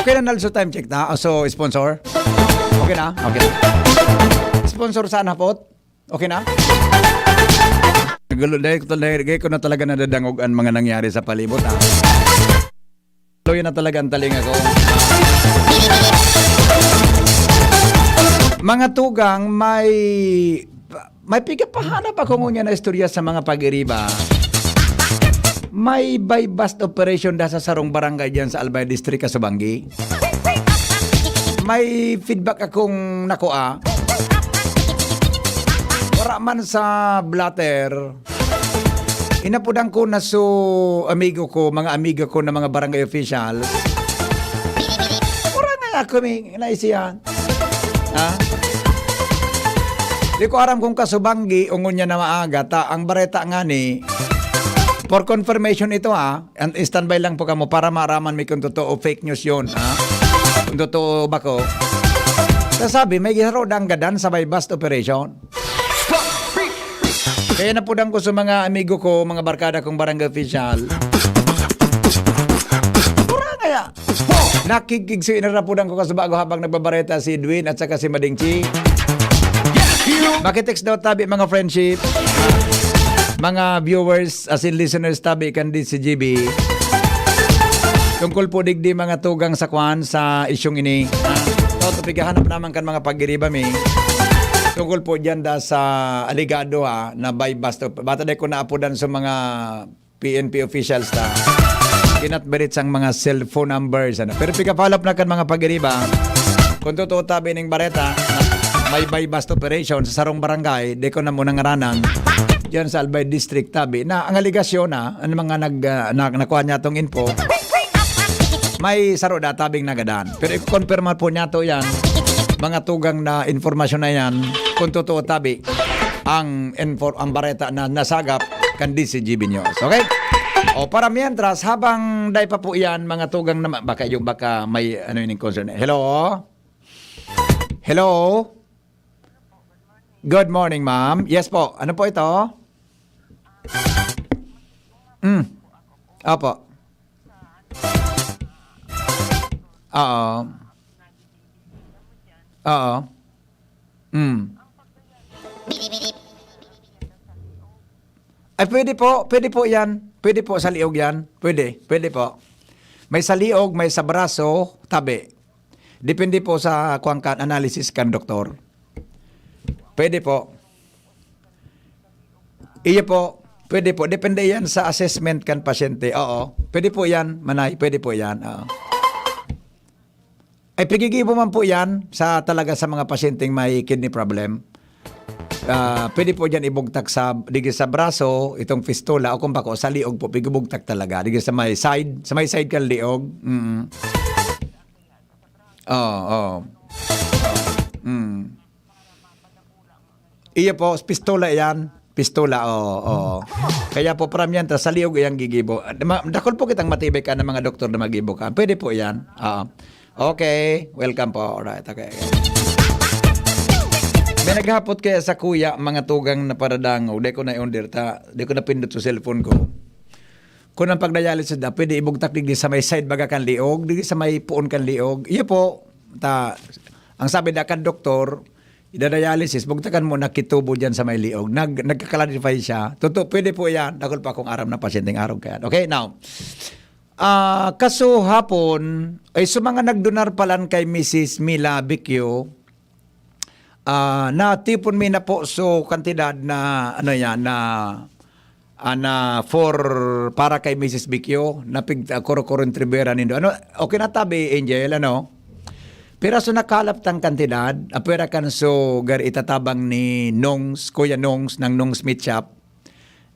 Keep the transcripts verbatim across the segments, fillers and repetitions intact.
Okay na, also time check na. So, sponsor? Okay na? Okay na. Sponsor saan hapot? Okay na? Nagulo, dahil ko, dahil ko na talaga nadadangog ang mga nangyari sa palibot, ha? Luya na talaga ang talinga ko. Mga tugang, may, may pigapahanap ako ngunyan na istorya sa mga pag-iriba. May buy-bust operation da sa sarong barangay diyan sa Albay District, Kasubanggi. May feedback akong nakuha. Wala man sa blotter. Inapodan ko na so amigo ko, mga amigo ko na mga barangay official. Wala nga ako may naisihan. Ha? Di ko aram kung Kasubanggi o ngunyan na maaga, ta ang bareta nga ni, for confirmation ito, ha, and standby lang po kamo para maaraman mi kung totoo o fake news yun, ha? Kung totoo ba ko? Sasabi, may gisaro dang gadan sa buy-bust operation. Kaya napudan ko sa mga amigo ko, mga barkada kong barangay official. Pura kaya. Nakikigsoy na napudan ko kasubago habang nagbabareta si Edwin at saka si Mading Chi. Makitext daw tabi, mga friendship, mga viewers, as in listeners tabi kan D C G B. Tungkol po digdi, mga tugang, sa kwan, sa isyong ini. Ah, to, to, pighahanap naman kan mga pag-iriba mi. Tungkol po diyan da sa alegado, ha, na buy-bust. Bata dai ko naapodan sa mga P N P officials ta. Kinatberit sang mga cellphone numbers, ano. Pero pika-follow up na kan mga pag-iriba. Kung totoo tabi ning bareta, may buy-bust operation sa sarong barangay, di ko na muna ngaranan, diyan sa Albay District, tabi, na ang aligasyon na, ang mga nag, ah, na, nakuha niya tong info, may saro da tabing nagadan. Pero i-confirm po niya to yan, mga tugang na informasyon na yan, kung totoo tabi, ang infor-, ang bareta na nasagap kan D C G B News. Okay? O, para mientras, habang dai pa po yan, mga tugang naman, baka yung, baka may, ano yun yung concern. Hello? Hello? Good morning, ma'am. Yes po. Ano po ito? Mm. Opo. Oo. Oo. Mm. Ay, pwede po. Pwede po yan. Pwede po sa liog yan. Pwede. Pwede po. May sa liog, may sa braso, tabi. Depende po sa kuwan kan, analysis kan doktor. Pwede po. Iyo po. Pwede po. Depende yan sa assessment kan pasyente. Oo. Pwede po yan, Manay. Pwede po yan. Oo. Ay, pigigibo man po yan sa talaga sa mga pasyenteng may kidney problem. Ah, pwede po dyan ibugtak sa, digi sa braso, itong fistula, o kung bako, sa liog po, pigibugtak talaga. Digi sa may side, sa may side kan liog. Mm. Oo, oo. Mm. Iyo po, pistola yan. Pistola, oo, oo. Kaya po, para mientras, sa liog iyang gigibo. Ma-, dakul po kitang matibay ka ng mga doktor na magibo ka. Pwede po yan. Oo. Okay, welcome po. Alright, okay, okay. May naghapot kaya sa kuya, mga tugang na paradangog. Di ko na i-order ta. Di ko na pindot sa cellphone ko. Kung ang pagdialysis na, pwede ibugtak digdi sa may side baga kan liog, digdi sa may puon kan liog. Iyo po, ta, ang sabi na kan doktor, idadialysis, bugtakan mo na kitubo dyan sa may liog. Nag-, nagka-clarify siya. Totoo, pwede po yan. Dakul pa akong aram na pasyenteng arog kaya. Okay, now, ah, kaso hapon, ay sa mga nagdonar palan kay Missus Mila Bicchio, ah, natipon mi na po so kantidad na, ano yan, na, ah, na for, para kay Missus Bicchio, na pig-, ah, kuro-kuro yung tribera nindo. Ano, okay na tabi, Angel, ano? Pero so nakalap tang kantidad, apwera kan so gar itatabang ni Nongs, Kuya Nongs, ng Nongs Meat Shop,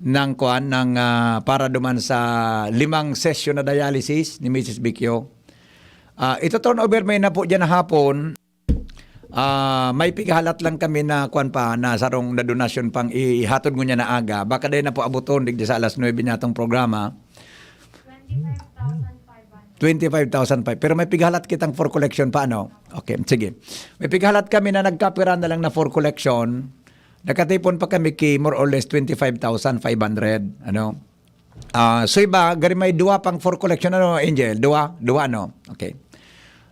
ng kuan, ng, ah, para duman sa limang session na dialysis ni Missus Bicchio. Ah, ito turnover may na po dyan na hapon. Ah, may pighalat lang kami na kuan pa, na sarong na donasyon pang i-, ihatod ngunyan na aga. Baka dahil na po abuton, digdi sa alas nuebe niya itong programa. Twenty-five thousand five. Pero may pighalat kitang for collection pa, ano? Okay, sige. May pighalat kami na nagkapira na lang na for collection. Nakatipon pa kami ki more or less twenty-five thousand five hundred, ano? Ah, so iba, gari may duwa pang for collection, ano, Angel? Duwa? Duwa, no? Okay.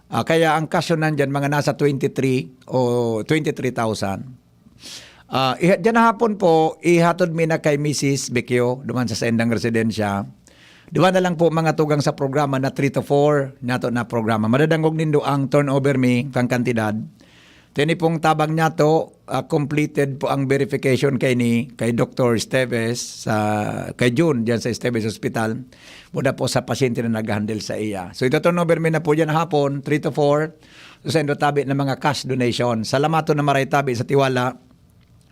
Ah, kaya ang kasyo nandiyan, mga nasa twenty-three o twenty-three thousand. Ah, iha-, diyan na hapon po, ihatod mi na kay Misis Becchio, duman sa saindang residensya. Duwa na lang po mga tugang sa programa na three to four, nato na programa. Madadangog nindo ang turnover mi kang kantidad. Tini pong tabang niya to, ah, completed po ang verification kay ni, kay Doktor Esteves sa, kay June, diyan sa Esteves Hospital. Buda po sa pasyente na nag-handle sa iya. So, ito turnover mi na po diyan hapon, three to four. So, sendo tabi ng mga cash donation. Salamaton na maray tabi sa tiwala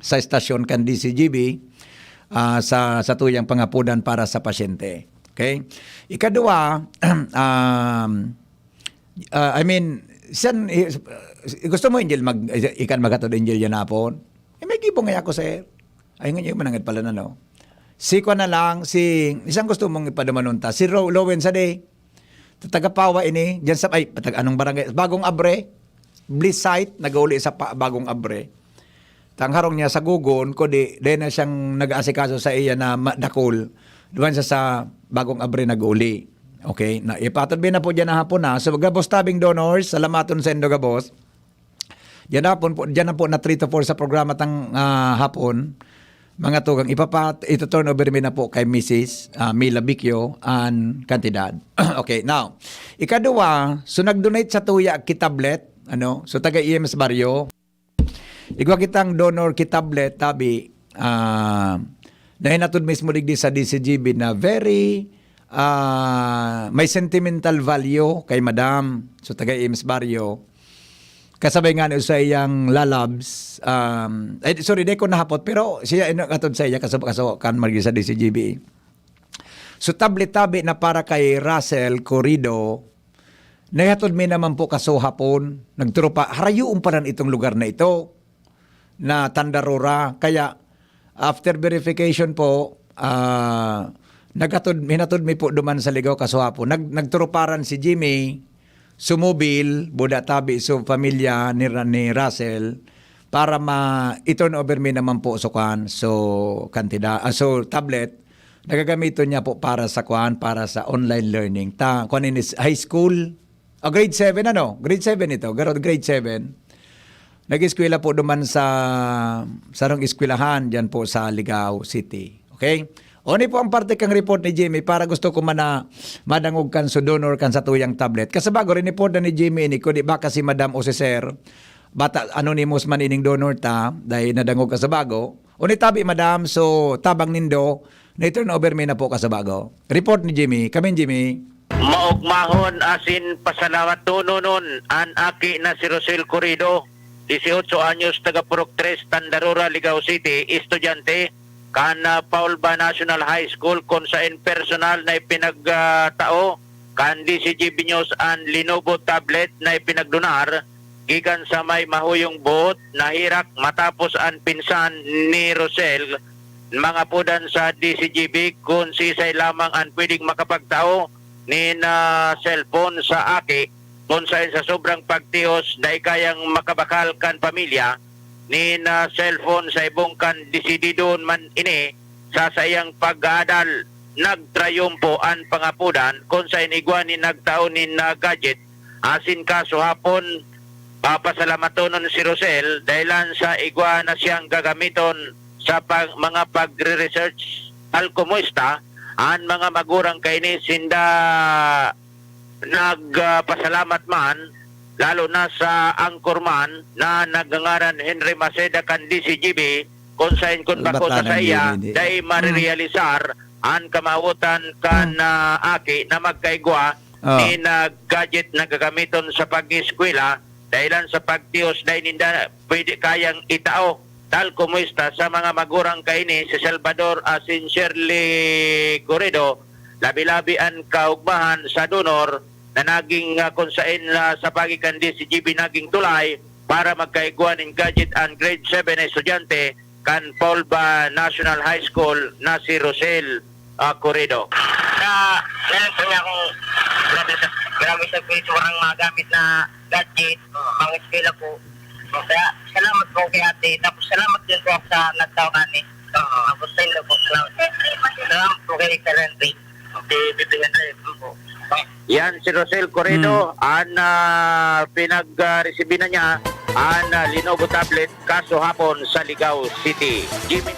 sa estasyon kan D C G B, ah, sa, sa tuyang pangapudan para sa pasyente. Okay? Ikadua, um, ah, I mean, siyan, i-, gusto mo, Angel, mag, ikan maghatod, Angel, yan hapon? Eh, may gibo nga ako, sir. Ay, nga niyo, manangad pala na, no? Si kwa na lang, si, isang gusto mong ipadumanon ta, si Ro-, Lowen sa day. Taga Pawa ini, diyan sa, ay, patag anong barangay? Bagong Abre, Bliss Site, nag-uuli sa pa, Bagong Abre. Tangharong niya sa Gugon, kundi, dahil na siyang nag-aasikaso sa iya na ma-, dakul, duwan siya sa Bagong Abre nag-uli. Okay, na ipatod na po diyan na hapon na. So, gabos tabing donors, salamaton sa indo gabos. Diyan na po, diyan na po na three to four sa programa tang, ah, hapon. Mga tugang, ipapat-, ito turn over mi na po kay Missus, ah, Mila Bicchio an kantidad. Okay, now, ikadua, so nag-donate sa tuya ki tablet, ano? So taga E M S Barrio. Igwa kitang donor ki tablet, tabi, ah, nahinatod mismo digdi sa D C G B na very, ah, may sentimental value kay Madam. So taga E M S Barrio. Kasabay nga ni sa iyang lalabs, um, ay, sorry, di ko nahapot, pero siya inatod sa iya, kaso, kaso kan margi sa D C G B. So, tablet tabi na para kay Russell Corrido, naihatod mi naman po kaso hapon, nagturo pa, harayoon pa lang itong lugar na ito, na Tandarura. Kaya, after verification po, ah, naghatod, hinatod mi po duman sa Ligao kaso hapon. Nag-, nagturuparan si Jimmy, sumubil, buda tabi, so pamilya ni Ra-, ni Russell, para ma-, i-turn over mi naman po so kwan, so kantidad, ah, so tablet, nagagamiton niya po para sa kwan, para sa online learning. Ta, kwan ini, high school, ah, grade seven, ano? Grade seven ito, garo-, grade seven. Nag-eskwela po duman sa sarong eskwelahan diyan po sa Ligao City. Okay? O, ni po ang parte kang report ni Jimmy para gusto ko man na madangog kan so donor kan sa tuyang tablet. Kasabago, rin-report na ni Jimmy ini, kundi baka si Madam o si Sir, bata, anonymous man ining donor ta, dahil nadangog kasabago. O, ni tabi, Madam, so tabang nindo, na turn over mi na po kasabago. Report ni Jimmy. Kami, Jimmy. Maogmahon asin pasalamat tononon an aki na si Rosel Corrido, dieciocho anyos, taga Purok tres, Tandarura, Ligao City, estudyante kan, ah, Paulba National High School, kun saen personal na ipinag, ah, tao kan D C G B News an Lenovo tablet na ipinagdonar gikan sa may mahuyong buot na herak matapos an pinsan ni Rosel mangapodan sa D C G B kun sisay lamang an pwedeng makapagtao nin, ah, cellphone sa aki, kun saen sa sobrang pagtios dai kayang makabakal kan pamilya nin, ah, cellphone sa ibong kan desididon man ini sa saiyang pag-aadal. Nagtrayumpo an pangapodan kun saen igwa nin nagtao nin, ah, gadget asin kasuhapon, papasalamatonon si Rosel dahelan sa igwa na siyang gagamiton sa pag-, mga pagre-research. Tal kumusta an mga magurang kaini, sinda nagpasalamat man, lalo na sa anchorman na nagngangaran Henry Maceda kan D C G B, kun saen kun bako Bata sa ng saiya, D C G B. Dai Mm. marirealisar an kamawotan kan, Mm. ah, aki na magkaigwa Oh. nin, ah, gadget na gagamiton sa pag-eskwela, dahilan sa pagtios dai ninda pwede kayang itao. Tal kumusta sa mga magurang kaini si Salvador asin Shirley Corrido, labi-labi an kaugmahan sa donor na naging, ah, kun saen, ah, sa pagi kan D C G B naging tulay para magkaigwa nin gadget an grade seven na estudyante kan Paulba National High School na si Rosel, ah, Corrido. Sa, meron po niya akong grabe sa, grabe sa kuya, sobrang mga gamit na gadget, pang-eskwela po. Kaya salamat po kay ate. Tapos salamat din po sa nagtao kani. Oo. Tapos sa inyo po, salamat. Salamat po kay Sir Henry. Okay, bibigyan tayo po. Yan si Rosel Corredo, an ah, pinag-resibi na niya an ah, Lenovo tablet kaso hapon sa Ligao City. Jimmy.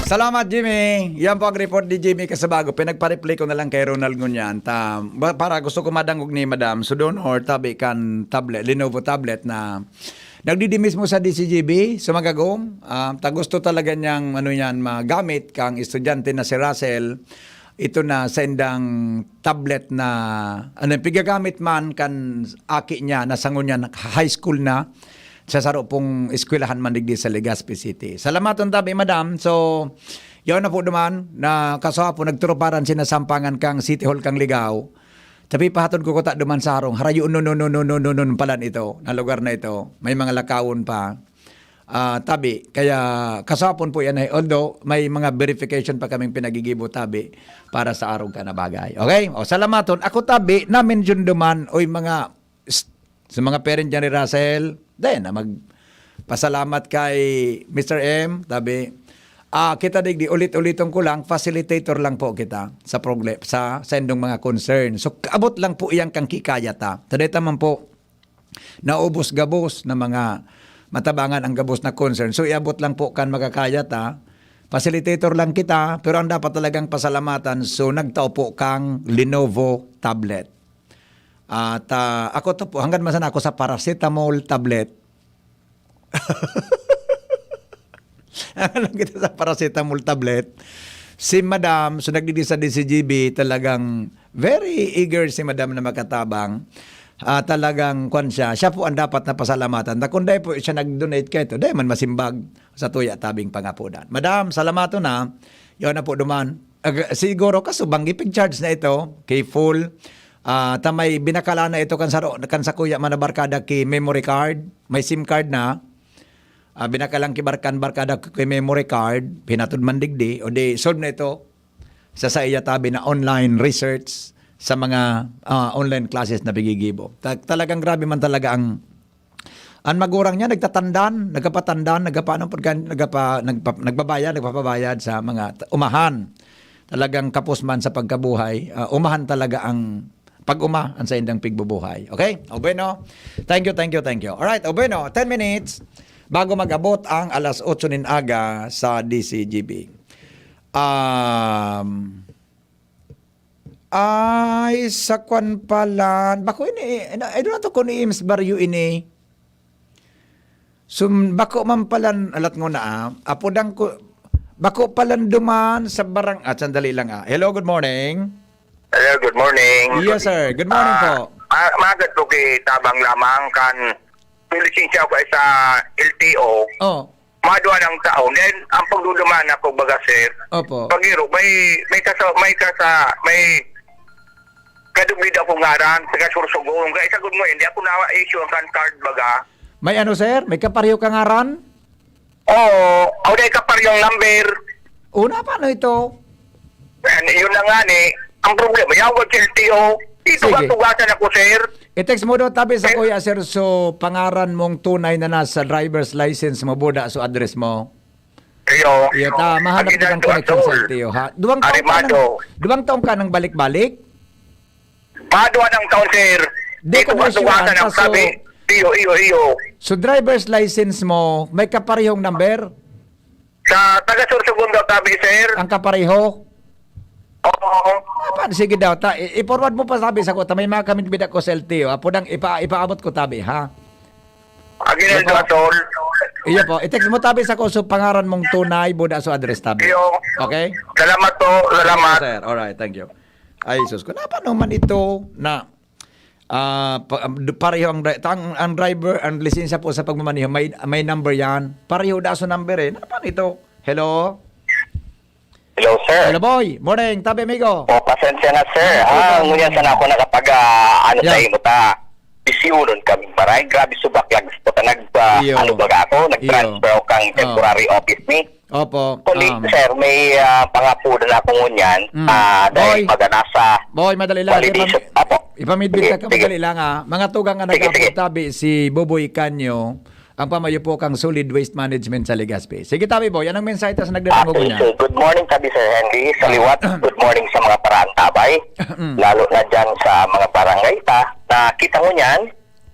Salamat, Jimmy. Yan po ang report ni Jimmy Kasabago. Pinagpa-replay ko na lang kay Ronald ngunyan. Ta, ba- para gusto ko madangog ni Madam Sudon or tabi kan tablet, Lenovo tablet na nagdidimismo sa D C G B, sa Magagom. Ah, ta gusto talaga niyang ano yan, magamit kang estudyante na si Russell. Ito na sa indang tablet na ano, pigagamit man kan aki niya na sa ngunyan high school na sa saro pong eskwelahan man digdi sa Legazpi City. Salamaton tabi, madam. So, yaw na po duman na kaso po nagturuparan sinasampangan kang City Hall kang Ligao. Tapi pahatod ko kuta duman sa harong. Harayo no no no no no no no palan ito, na lugar na ito. May mga lakawon pa. Ah, tabi. Kaya kasapon po yan ay, although may mga verification pa kaming pinagigibo tabi para sa arog ka na bagay. Okay? O, salamaton. Ako tabi, namin yun duman, oy mga, s- sa mga parent dyan ni Russell, then na magpasalamat kay Mister M, tabi. Ah, kita digdi, ulit-uliton ko lang, facilitator lang po kita sa progle- sa sendong mga concern. So, abot lang po iyang kang kikaya ta. Tadeta man po, naubos gabos na mga matabangan ang gabos na concern. So, iabot lang po kan makakaya ta. Facilitator lang kita, pero ang dapat talagang pasalamatan, so nagtao po kang Lenovo tablet. At ah, ako to po, hanggang masana ako sa paracetamol tablet. Ano lang kita sa paracetamol tablet. Si Madam, so nagdidi sa D C G B, talagang very eager si Madam na makatabang. Ah, talagang kwan siya. Siya po ang dapat na pasalamatan. Na kung dahil po siya nag-donate kayo, dahil man masimbag sa tuya tabing pangapudan. Madam, salamato na. Yun na po duman. Ag- siguro kasubang ipig-charge na ito kay full. Ah, ta may binakala na ito kan sa, kan sa kuya man na barkada ki memory card. May SIM card na. Ah, binakalang kibarkan barkada ki memory card. Pinatod man digdi. O di, solve na ito. Sa saiya tabi na online research sa mga ah, online classes na bigigibo. Ta- talagang grabe man talaga ang ang magurang niya nagtatandan, nagkapatandan, nagkapaano pagka, nagkapa, nagpa, nagbabayad, nagpapabayad sa mga t- umahan. Talagang kapos man sa pagkabuhay, ah, umahan talaga ang pag-uma ang sa indang pigbubuhay. Okay? O bueno. Thank you, thank you, thank you. Alright, o bueno, ten minutes bago mag-abot ang alas otso nin aga sa D C G B. Um, ay, sa kwan pala. Bako ini, I don't know kung ni Ims Barrio ini. Sum, bako man palan, alat ngo na ah. Apodang ko, bako palan duman sa barang, ah, sandali lang ah. Hello, good morning. Hello, good morning. Yes, sir. Good morning po. Ah, magad po kay tabang lamang kan lisensya ko sa L T O. Oh, Madwa ng taon. Then, ang pagduduman ako, baga, sir, opo. Pagiro, may, may kasa, may kasa, may kadubid ako ngaran, taga Sorsogon. Kaya sa good mo, hindi ako na-issue ang kan card, baga. May ano, sir? May kapareho ka ngaran? Oo, ako na ikaparyong number. Una, paano ito? And yun na nga ni, ang problema, yung sa L T O, dito Sige. Tugasan ako, sir. I-text mo daw tabi sa Kuya Sir, so pangaran mong tunay na nasa driver's license mo, buda so address mo. Iyo. Iyo, ta, mahanap Ang kita ng ginagawa, connection sa sir. L T O, ha? Duwang taon ka Arimado. nang, duwang taon ka nang balik-balik? Padua ng taon, sir. Di ko Tugasan ma-sure, ng kaso- sabi. Iyo, iyo, iyo. So driver's license mo, may kaparehong number? Sa taga Sorsogon daw, sabi, sir. Ang kapareho? Oo. Apa, sige daw, ta, i- i-forward mo pa sabi sa ko, ta may mga kamit bida ko sa L T O. Apo dang ipa, ipaabot ko tabi, ha? Aguinaldo Opo. Atol. Iyo po, i-text mo tabi sa ko, so pangaran mong tunay, buda so address tabi. Iyo. Okay? Salamat po. Salamat. Sir, alright, thank you. Ay, sus ko, na paano man ito na ah, pa, um, pareho ang, dri- ang, ang driver, ang lisensya po sa pagmamaneho, may, may number yan. Pareho da sa number eh. Na paano ito? Hello? Hello, sir. Hello, boy. Morning, tabi amigo. O, pasensya na, sir. Ano po Ah, ba? ngunyan sana ako nakapaga, ano Yeah. sa imo ta? Bisiyunon kami, paray. Grabe, subak lang. Gusto ka nag, ah, Iyo. ano baga ako? Iyo. Nag-transfer ako kang Oh. temporary office ni. Opo. Kundi, um, sir, may ah, pangapunan ako ngunyan. Mm. Ah, dahil Boy. baga nasa Boy, madali lang. validation. Ipam- Apo. Ipamidbid Sige, ka ka, sige. Madali lang ha. Mga tugang na Sige, nagkapit sige. tabi, si Buboy Canyo, ang pamayo po kang Solid Waste Management sa Legazpi. Sige, Tabi Boy, anong mensahe ta sa nagdadangog Okay, niya? So good morning, Tabi Sir Henry. Sa Ah. liwat, good morning sa mga paraantabay. Mm. Lalo na dyan sa mga barangay ta, na kita mo niyan,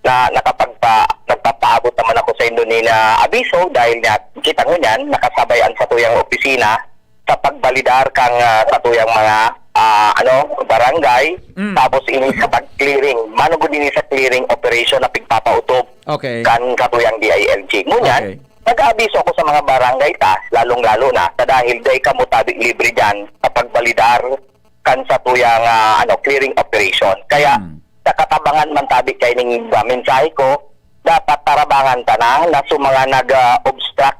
na nakapagpa-, nagpapaabot naman ako sa Indonesia abiso dahil nga kita mo niyan, nakasabay ang satuyang opisina sa pagbalidar kang, ah, satuyang mga, ah, ano, barangay, Mm. tapos ini sa pag-clearing. Mano gud ini sa clearing operation na pigpapautob Okay. kan satuyang D I L G. Ngunyan, Okay. nag-aabiso ako sa mga barangay ta, lalong-lalo na sa dahil dai kamo tabi libre diyan sa pagbalidar kan satuyang, ah, ano, clearing operation. Kaya, Mm. sa katabangan man tabi kaining, ah, mensahe ko, dapat tarabangan ta na, na sa mga nag, ah, obstruct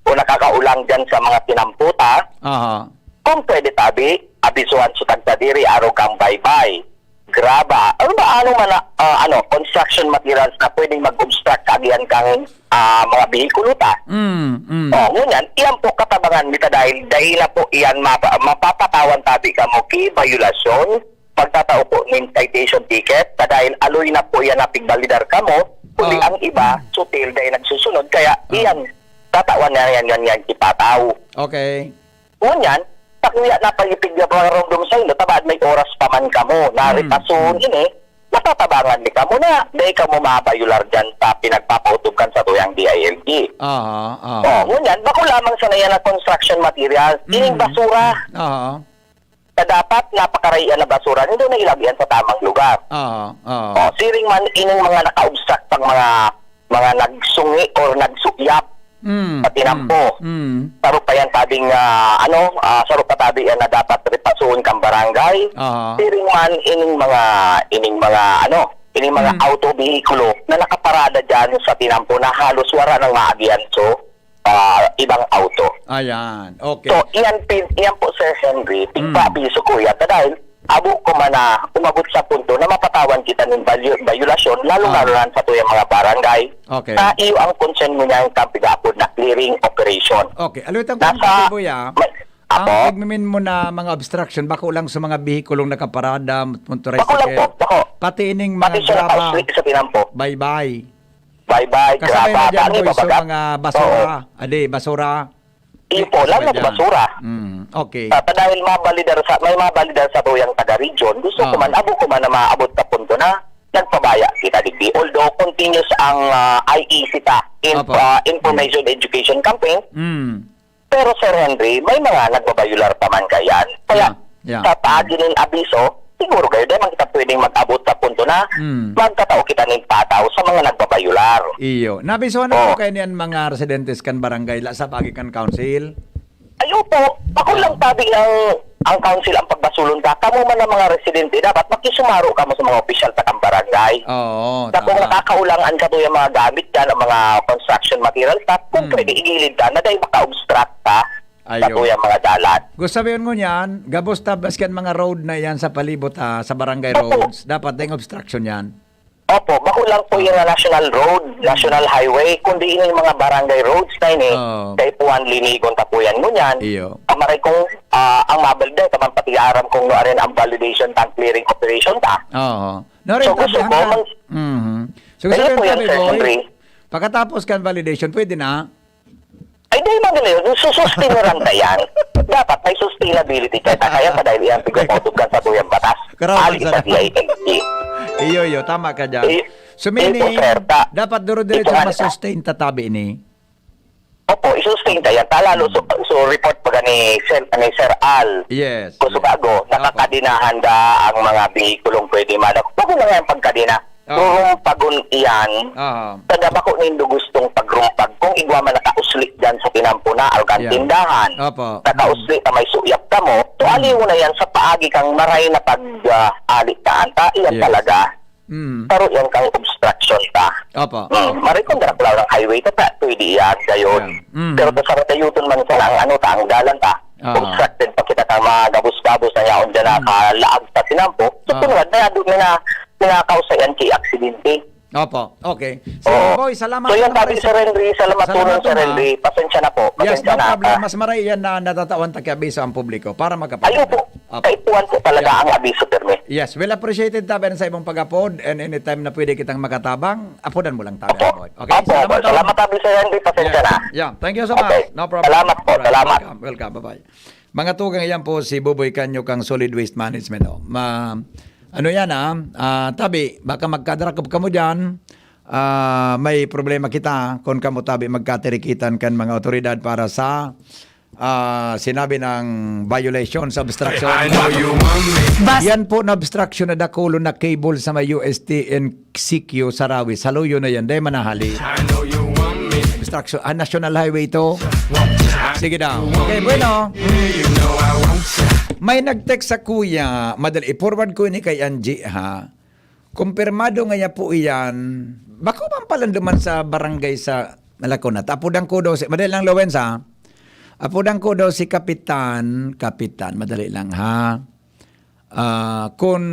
o nakakaulang diyan sa mga tinampo ta, Aha. kung pwede tabi, abisuhan sa tagsadiri, arog kang baybay, graba, ano ba, ano man na, ah, ano, construction materials na pwedeng mag-obstruct kaagihan kang, ah, mga behikulo ta. Mm, mm. Oh, ngunyan, iyan po katabangan mi ta dahil dai na po iyan mapa-, mapapatawan tabi kamo ki bayolasyon, pagtatao po nin citation ticket, ta dahil aloy na po iyan na pigbalidar kamo, kundi Ah. ang iba, sutil dai nagsusunod, kaya Ah. iyan, tatawan na yan, yan, yan, kipataw. Okay. Ngunyan, sa kuya na pag-ipig na pangaromdom sa inyo, tabaad may oras pa man kamo, na Hmm, retason hmm. ini, matatabangan ni kamo na, dai kamo mabayular dyan sa pinagpapautob kan satuyang D I L G. Aha, aha. Oh, ngunyan, bako lamang sa nayan na construction material, ining Hmm. basura. Aha. Na dapat napakarahian na basura, hindi na ilagyan sa tamang lugar. Aha, aha. Oh, siring man ining mga naka-obstruct pang mga, mga nagsungi or nagsuyap Mm, sa tinampo. Mm, mm. Saro pa yan tabing, ah, ano, ah, saro pa tabi yan na dapat repasuon kang barangay. Aha. Siring man ining mga, ining mga, ano, ining mga Mm. auto, behikulo na nakaparada dyan sa tinampo na halos wala nang maagihan. So, ah, ibang auto. Ayan, okay. So, iyan, pin-, iyan po, Sir Henry, Mm. tigpaabiso ko yan. Dahil abo ko man na umabot sa punto na mapatawan kita nin balyo-, bayulasyon, lalong-lalo Ah. na sa tuyang mga barangay. Okay. Na iyo ang concern mo niyan kang pigaapod na clearing operation. Okay, alutang ko Nasa ang Tabi Boy, ah. may, Ang apo? pagmimin mo na mga obstruction, bako lang sa mga behikulong nakaparada, motor Bako lang po, tricycle. bako. Pati ining mga Pati siya graba. nakausli sa tinampo. Bye-bye. Bye-bye, Kasabay mo graba. dyan, Ano boy, yung so baga? mga basura. Oo. Adi, basura. Iyo po, Kasabay lahat dyan. basura. Mm, okay. Ah, ta dahil mabalidar sa, may mabalidar sa tuyang taga-region, gusto ko Ah. man, abo ko man na maabot sa punto na nagpabaya kita digdi. Although continuous ang, ah, I E C ta, in-, Opo. ah, Information Mm. Education Campaign, Mm. pero, Sir Henry, may mga nagbabayular pa man kayan. Kaya, Yeah, yeah. sa paagi nin abiso, siguro kayo, di man kita pwedeng mag-abot sa punto na Mm. magtatao kita nin pataw sa mga nagbabayular. Iyo. Nabisuhan na Oh. po kayo niyan, mga residentes kan barangay, la sa paagi kan council? Ay, opo. Ako Oo. lang tabi ang, ang council ang pagbasulon ka. Kamo man ang mga residente, dapat makisumaro kamo sa mga opisyal sa kang barangay. Oo, Na kung tama. nakakaulang an katuyang mga gamit dyan, ang mga construction materials, ta, kung Hmm. pwede, igilid ka na dahil maka-obstruct ka sa Ayo. tuyang mga dalan. Gusto sabihin mo niyan, gabos ta, baskan mga road na yan sa palibot, ah, sa barangay Opo. roads, dapat ding obstruction yan. Opo, bako lang po yung national road, Hmm. national highway, kundi yung mga barangay roads na ini, Oo. kay Puan Linigon ta po yan ngunyan. Iyo. Amaray kung, ah, ang mabalda, taman pati aram kung no arin ang validation tang clearing operation ta. Oo. No, So, rin, gusto tabi, ko, hanggang, man-, Mhm. So, Ayun sabihin po yan, tabi, Sir boy, Henry. pagkatapos kan validation, pwede na? Ay, di, magaling. Susustinuran ka yan. Dapat may sustainability ka. Kaya pa dahil yan, pigpapautob ka sa tuyang batas. Karaw Ali ka sa sa D I L G. Iyo, iyo. Tama ka dyan. Iyo, So, iyo po, meaning, sir, ta-, dapat duro-diretso ito nga, ma-sustain tatabi ni. Opo, i-sustain ka yan. Ta lalo, so, Hmm. so report pa ni Sir, ni Sir Al. Yes, Kuso yes. bago, Opo. nakakadinahan da ang mga behikulong pwede madak-, bago na nga yung pagkadina. Oo. Rurumpagon iyan. Oo. Sa da bako nindo gustong pagrumpag, kung igwa man nakausli dyan sa tinampo na, alkan Yeah. tindahan. Opo. Nakausli Mm. ka, may suyap ka mo. So, Mm. aliw na yan sa paagi kang maray na pag, ah, ali ka. Anta, iyan Yes. talaga. Mm. Taro yan kang obstruction ka. Opo. Mm. Maray kung Opo. darakulaw ng highway ka, ta, pwede iyan, gayon. Yeah. Mm. Pero ta sa katayuton man sana ang ano ta, ang dalan ta. Ah. Obstructed pa kita kang mga gabos-gabos na yaon dyan na Mm. kalaag sa tinampo. So, Ah. tunod, may adu-, may na-, Pinakaw sa yan kay aksidente. Opo, okay. Sige, Oo. Boy, salamat So, yan, na maray sabi, Sir sa Henry, salamat Salamat tulong, Sir na. Henry. Pasensya na po. Yes, Pasensya no na. problem. Ah. Mas maray yan na natatawan ta ki abiso ang publiko para makapag- Ay, opo. Opo. Kaipuhan po talaga Yes. ang abiso, Sir May. Yes, well appreciated tabi sa imong pag-apod, and anytime na pwede kitang makatabang, apodan mo lang tabi, Opo. Boy. Okay? Opo, Salamat, opo. Salamat, Tabi, Sir Henry. Pasensya Yeah. na. Yeah. Thank you so Okay. much. No problem. Salamat po. Alright. Salamat. Welcome. Welcome. Bye-bye. Mga tugang, iyan po si Buboy Canyo kang Solid Waste Management, oh. Ma-, ano yan, ah? Ah, tabi, baka magkadarakop kamo diyan. Ah, may problema kita kung kamo tabi magkatirikitan kan mga awtoridad para sa, ah, sinabi ng violation sa obstruction. I know you want me. Bas- Yan po na obstruction na dakulo na cable sa may U S T and C Q sa Rawi. Sa Luyo na yan. Dahil manahali. I know you want me. Obstruction. Ah, National Highway to. Sige daw. Okay, bueno. You know I want you. May nag-text sa kuya. Madali, i-forward ko ini kay Angie, ha? Kumpirmado nga niya po iyan. Bako man pala duman sa barangay sa Malacona. Apodan ko daw si, madali lang, Lawens, ha? Apodan ko daw si Kapitan. Kapitan, madali lang, ha? Ah, kun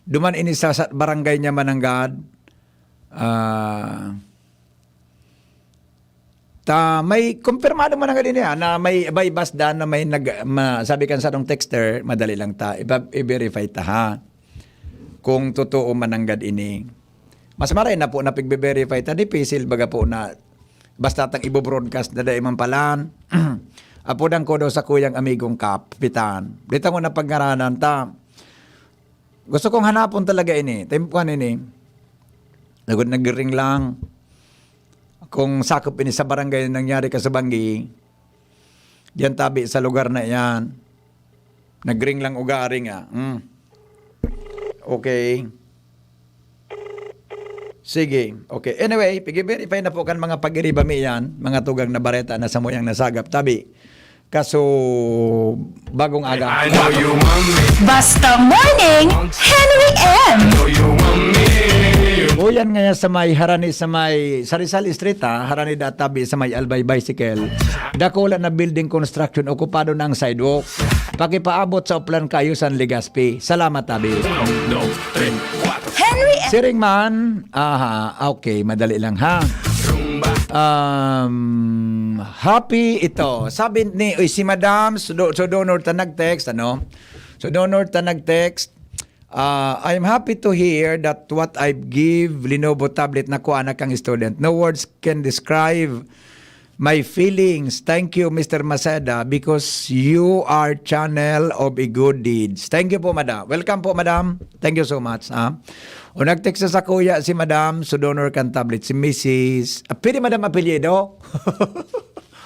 duman ini sa, sa barangay niya mananggad, ah, ta, may kumpirmado mananggad ini, ah, na may, may bas dan na may nag-, ma-, sabi kan sarong texter, madali lang ta, iba-, i-verify ta, ha, kung totoo mananggad ini. Mas maray na po na pigbe-verify ta, dipisil baga po na basta tang ibo-broadcast na dai man palan. Apodan ko daw sa kuyang amigong kapitan. Dito ko na pagngaranan ta. Gusto kong hanapon talaga ini. Timpuan ini. Lagod nagring lang. Kung sakop ini sa barangay na nangyari ka sa Banggi, diyan tabi sa lugar na iyan. Nagring lang ugari nga. Hmm. Okay. Sige. Okay. Anyway, pigi-verify na po kan mga pag-iriba mi iyan, mga tugang na bareta na samuyang nasagap. Tabi, kaso bagong aga. I know you want me. Basta Morning, Henry M. I know you want me. O yan nga sa may harani sa may Sarisal Street, ha? Harani da tabi sa may Albay Bicycle. Dakula na building construction, okupado na ang sidewalk. Pakipaabot sa Oplan Kaayusan, Legazpi. Salamat, tabi. Uno, dos, tres, cuatro. Henry M. Siring man, aha, okay, madali lang, ha? Um, happy ito. Sabi ni, uy, si Madam, so, so donor ta nag-text, ano? So donor ta nag-text, ah, "I'm happy to hear that what I give Lenovo tablet nakuha na kang student. No words can describe my feelings. Thank you, Mister Maceda, because you are channel of a good deeds." Thank you po, madam. Welcome po, madam. Thank you so much, ha? O nag-text sa kuya si madam, so donor kan tablet, si Missus, ah, pwede madam apelyido?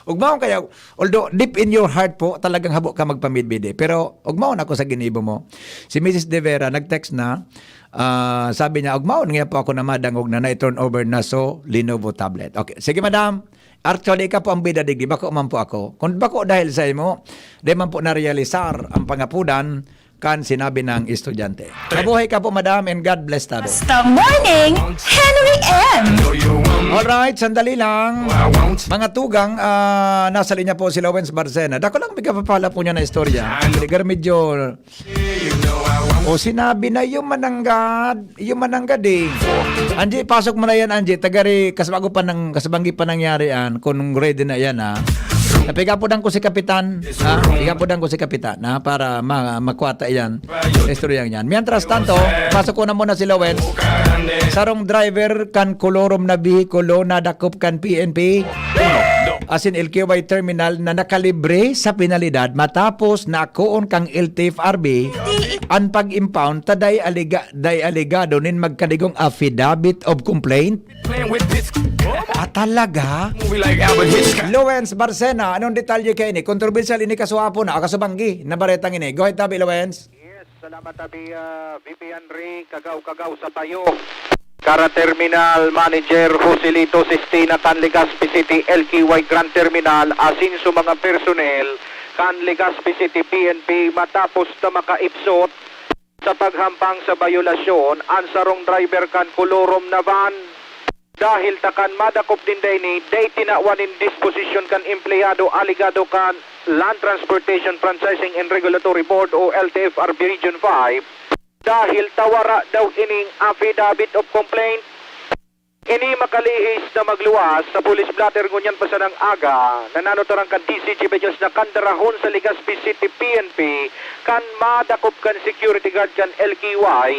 Ugmaon kaya, although deep in your heart po, talagang habo ka magpamidbid eh. Pero ugmaon ako sa ginibo mo. Si Missus De Vera, nag-text na, ah, sabi niya, "Ugmaon nga po ako na madangog na na-turn over na so Lenovo tablet." Okay. Sige, madam. Actually, ikaw po ang bida digdi, bako man po ako. Kung bako dahil sa imo, di man po narealisar ang pangapudan kan sinabi ng estudyante. Mabuhay ka po, madam, and God bless tabi. Basta Morning, Henry M. Alright, sandali lang. Mga tugang, ah, nasa linya po si Lawens Barcena. Dako lang, may kapapala po niya na istorya. Medyo, o sinabi na yung mananggad. Iyo man ang gadi. Angie, pasok mo na yan, Angie. Tagari, kasbago pa nang, kasbanggi pa nangyari yan. Kung ready na yan, ha. Napigapodan ko si Kapitan, ha? Pigapodan ko si Kapitan, ha? Para ma-, makwata yan. Istorya yan. Mientras tanto, pasok ko na muna si Lowen. Sarong driver kan kolorom na bihikulo na dakop kan P N P. Asin L K Y terminal na nakalibre sa penalidad matapos na akoon kang L T F R B an pag-impound ta dai aliga-, dai alegado nin magkadigong affidavit of complaint. Ah, talaga? Lawens Barcena, anong detalye kaini? Kontrobersyal ini, kaso hapon na, kaso banggi, na baretang ini. Go ahead, tabi, Lawens. Yes, salamat, tabi, ah, V P Henry, kagaw-kagaw sa payo. Kara Terminal Manager Joselito Sistina kan Legazpi City L K Y Grand Terminal, asin sa mga personnel kan Legazpi City P N P matapos na makaipsot sa paghampang sa bayolasyon an sarong driver kan kolorom na van. Dahil ta kan madakop ninda ini, dai tinawan nin disposisyon kan empleyado alegado kan Land Transportation Franchising and Regulatory Board o L T F R B Region five, dahil ta wara daw ining affidavit of complaint. Ini makalihis na magluwas sa police blotter ngunyan pa sanang aga, nananutaran kan D C G B News na kan darahon sa Legazpi City P N P kan madakop kan security guard kan L K Y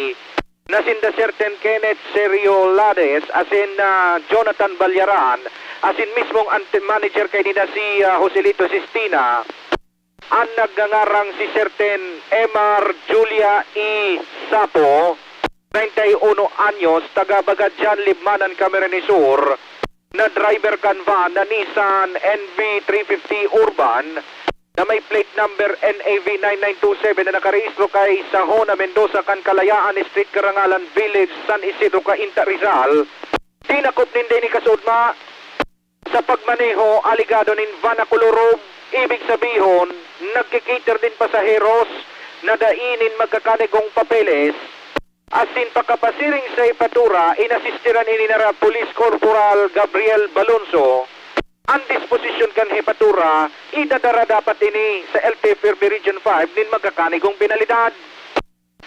na sinda certain Kenneth Serio Lades asin na Jonathan Balyaran asin mismong ante-, manager kaini na si, ah, Joselito Sistina. An nagngangarang si Serten Emar Julia E. Sapo, treinta y uno anyos, taga Bagadian, Libmanan, Camarines Sur, na driver kan van na Nissan N V three fifty Urban na may plate number N A V nine nine two seven na nakarehistro kay Sahona Mendoza kan Kalayaan Street, Karangalan Village, San Isidro, Cainta, Rizal. Dinakop ninda ini kasuodma sa pagmaneho alegado nin van na kolor ube, ibig sabihon, nagkikater nin pasaheros na dai nin magkakanigong papeles, asin pakapasiring sa hepatura, inasistiran ini na Police Corporal Gabriel Balonso. An disposisyon kan hepatura, idadara dapat ini sa L T F R B Region five nin magkakanigong penalidad.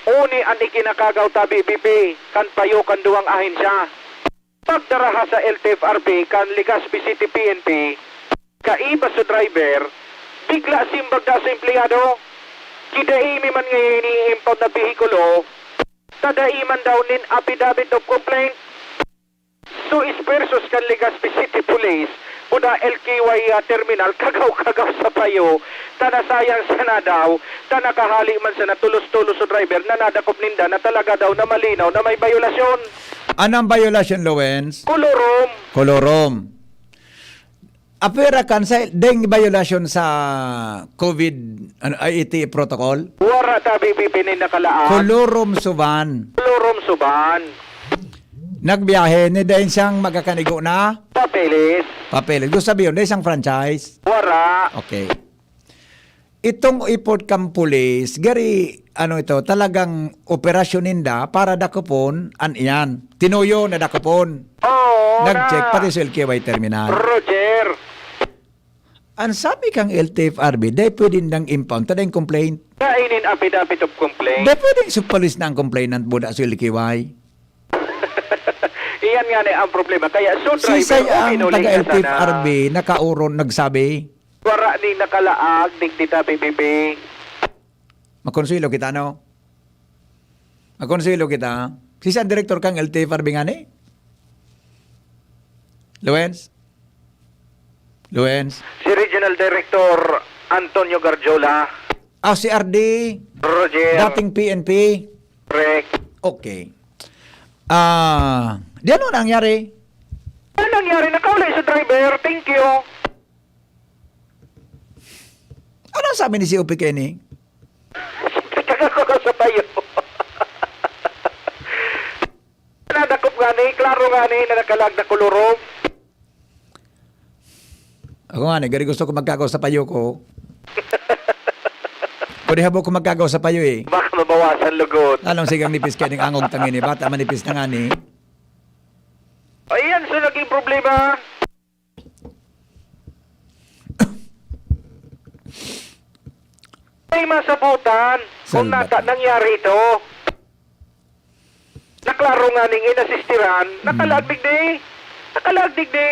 Uni an ikinakagaw tabi, B P, kan payo kan duwang ahensya. Pagdaraha sa L T F R B kan Legazpi City P N P, kaiba sa driver, bigla simbag da sa empleyado, "Kidai mi man ngayon ini impound na behikulo, ta dai man daw nin affidavit of complaint." So, esfuerzos kan Legazpi City Police, kuda L K Y, ah, terminal, kagaw-kagaw sa payo, ta nasayang sana daw, ta nakahali man sana tolos-tolos sa driver na nadakop ninda na talaga daw na malinaw na may bayolasyon. Anong bayolasyon, Lawens? Kolorom. Kolorom. Apwera kan sa deng bayolasyon sa COVID, ano, I T protocol? Wara tabi, B P, nin nakalaag. Kolorom suban. Kolorom suban. Nagbiyahe, ni dai siyang magkakanigo na? Papeles. Papeles. Gusto sabihin, dai siyang franchise? Wara. Okay. Itong effort kan pulis, gari, ano ito, talagang operasyon ninda para dakopon an iyan. Tinuyo na dakopon. Oo, Nag-check na. Pati sa L K Y terminal. Roger. Ang sabi kang L T F R B, dai pwede nang impound, ta dai complaint. Kainin affidavit of complaint. Dai pwede sa pulis na ang complainant, buda sa L K Y. Iyan nga ni ang problema. Kaya so driver, Sisay ang uminuli taga ka L T F R B sana. Nakauron, nagsabi? Wara ni nakalaag, digdi ta, B B B. Makonsuelo kita, no? Makonsuelo kita. Si saan direktor kang L T F R B ngani? Luens? Luens? Si Regional Director Antonio Garjola. Ah, si R D. Roger. Dating P N P. Correct. Okay. Ah, di ano nangyari? Ano nangyari? Nakauli sa driver. Thank you. Ano ang sabi ni C O P Kenny? Siyempre, kagago ka sa payo. Nadakop nga ni, klaro nga ni, na nakalag na kolorom. Ako nga ni, gari gusto ko magkagaw sa payo ko. Pwede habo ko magkagaw sa payo eh. Baka mabawasan lugod. Lalong sigang nipis kaya ning angog tangin eh. Bata manipis na nga ni. Ayan, so naging problema. May masabutan kung Salbat. nata-, nangyari ito. Naklaro nga ning inasistiran, Hmm. nakalaag digdi. Nakalaag digdi.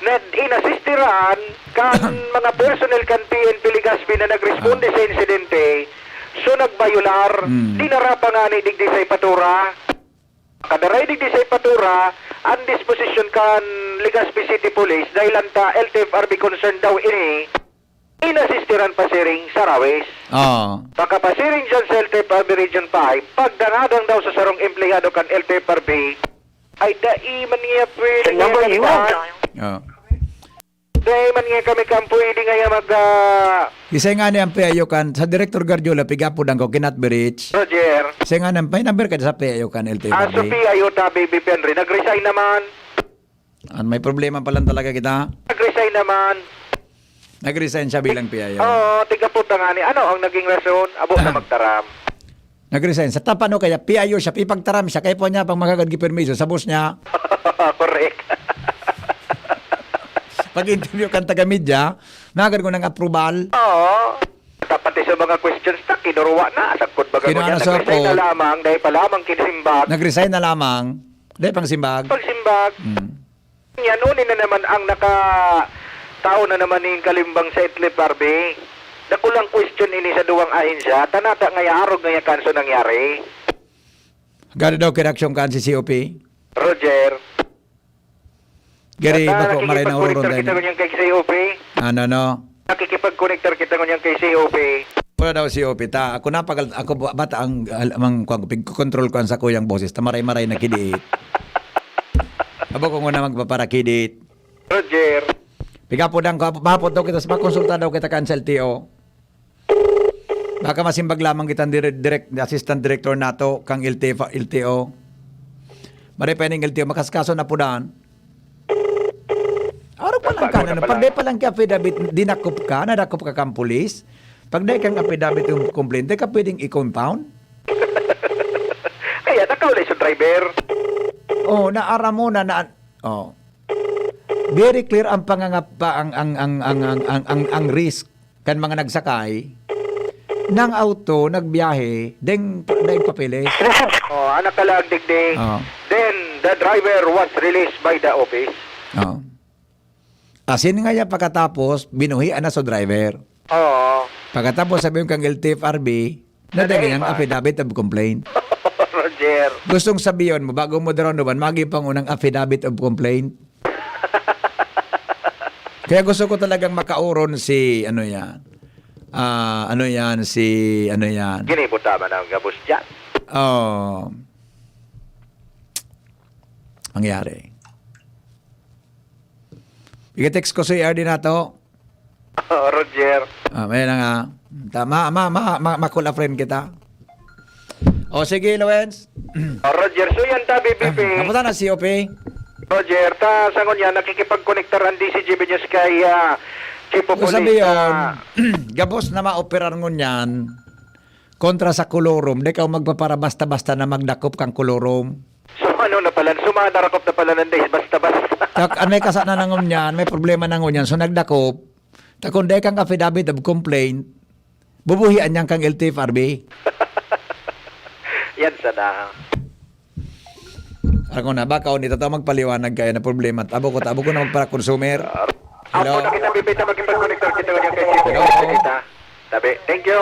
Na inasistiran kan Ah. mga personnel kan P N P Legazpi na nagresponde Ah. sa insidente. So, nagbayular. Hmm. Dinara pa nga ni digdi sa ipatura. Kadaray digdi sa ipatura, ang disposisyon kan Legazpi City Police, dahil ang ta-, L T F R B concern daw ini, inasistiran pasiring sa Rawis. Oo. Pakapasiring dyan sa L T F R B Region five, pagdangadang daw sa sarong empleyado kan L T F R B, ay dai man niya pwede The number you have dial. Oo. Dai man nga kami kan pwede ngaya mag, ah, Isay nga ni ang piayo kan, sa Director Garjola, pigapo dang ko, cannot be reached. Roger. Isay nga ni ang, may number ka sa piayo kan L T F R B? Ah, sa piayo ta, B B P Henry. Nag-resign naman. Ah, may problema pa lang talaga kita. Nag-resign naman. Nag-resign siya bilang piayo. Oo, tigaputa nga ni. Ano ang naging rason? Abo na magtaram. Nag-resign. Sa tapano kaya, piayo siya, pipagtaram siya, kaya po niya pang magagad gipermiso sa boss niya. Correct. Pag-interview kang taga-media, nagagad ko ng approval. Oo. Dapat Sa mga questions ta, kinurwa na. Sagkod baga Kinurwa ngunyan, na sa nag-resign ako. na lamang, dahil pa lamang kinsimbag. Nag-resign na lamang. Dahil pang simbag. Pagsimbag. Hmm. Yan, uni na naman ang naka-, tao na naman ning kalimbang sa Itlip R B. Dakulang question ini sa duwang ahensya. Tanata ngaya, arog ngaya kanso nangyari. Gado daw kinaksyon kan si C O P. Roger. Gari, At, ah, bako, maray na nakikipag-connector ororong kita dahil. ngunyan kay C O P. Ano, no? Nakikipag-connector kita ngunyan kay C O P. Wala daw C O P ta. Ako napagal-, ako ba-, bata ang, al-, mang, kuwan ko, pigko-control ko ang sakuyang boses. Ta maray-maray na kidiit. Abo ko muna magpaparakidit. Roger. Pigapo dang ko, hapot daw kita, sa makonsulta daw kita kan sa L T O. Baka masimbag lamang kitang dire-, direct, assistant director nato, kang L T F, L T O. Maray pa ning L T O, makaskaso na po daan. Araw pa lang Tama ka, ko na ano, pala. pag di pa lang ki affidavit, dinakop ka, nadakop ka kang pulis. Pag di kang affidavit yung complaint, di ka pwedeng i-compound. Kaya nakaulay sa driver. Oh, naaram mo na, na, oh. Very clear ang pangangapa, ang, ang, ang, ang, ang, ang, ang, ang risk kan mga nagsakay ng auto, nagbiyahe, deng, deng papeles. Oh, anak ka lang, digdi. Oh. Then, the driver was released by the office. Oh. Asin nga yan, pagkatapos, binuhian na sa driver. Oo. Pagkatapos, sabi yung kang L T F R B, nadali Nadali ang pa. affidavit of complaint. Roger. Gustong sabihin mo, bago mo daw naman, magi pang unang affidavit of complaint. Kaya gusto ko talagang makauron si, ano yan, ah, ano yan, si, ano yan. Ginibo tama na ang gabos dyan. Oh. Mangyari. Iga-text ko si R D na to. Oh, Roger. Ah, may na nga. Tama, ma, ma, ma, makula friend kita. O sige, Lawrence. Oh, Roger, so yan ta, B B P. Napunta na C O P. Roger, ta sa ngunyan, nakikipag-connectar ang D C G B News kay, ah, Chief of Kung Police, sabi yun, ah, gabos na maoperar ngunyan kontra sa kolorum, di ka magpapara basta-basta na magdakop kang kolorum. So, ano na pala, sumadarakop na pala ng days, basta-basta. Tak, anay ka sana na ngunyan, may problema na ngunyan, so nagdakop. Ta kung di kang affidavit of complaint, bubuhian niyan kang L T F R B. Yan sana. Ako na, baka o nito tao magpaliwanag kaya na problema. Tabo ko, tabo ko na magpara-consumer. Hello? Ako na kita, bibita, magkipag-connector kita, kanya kay Chief Hello? Secretary. Tabi, thank you.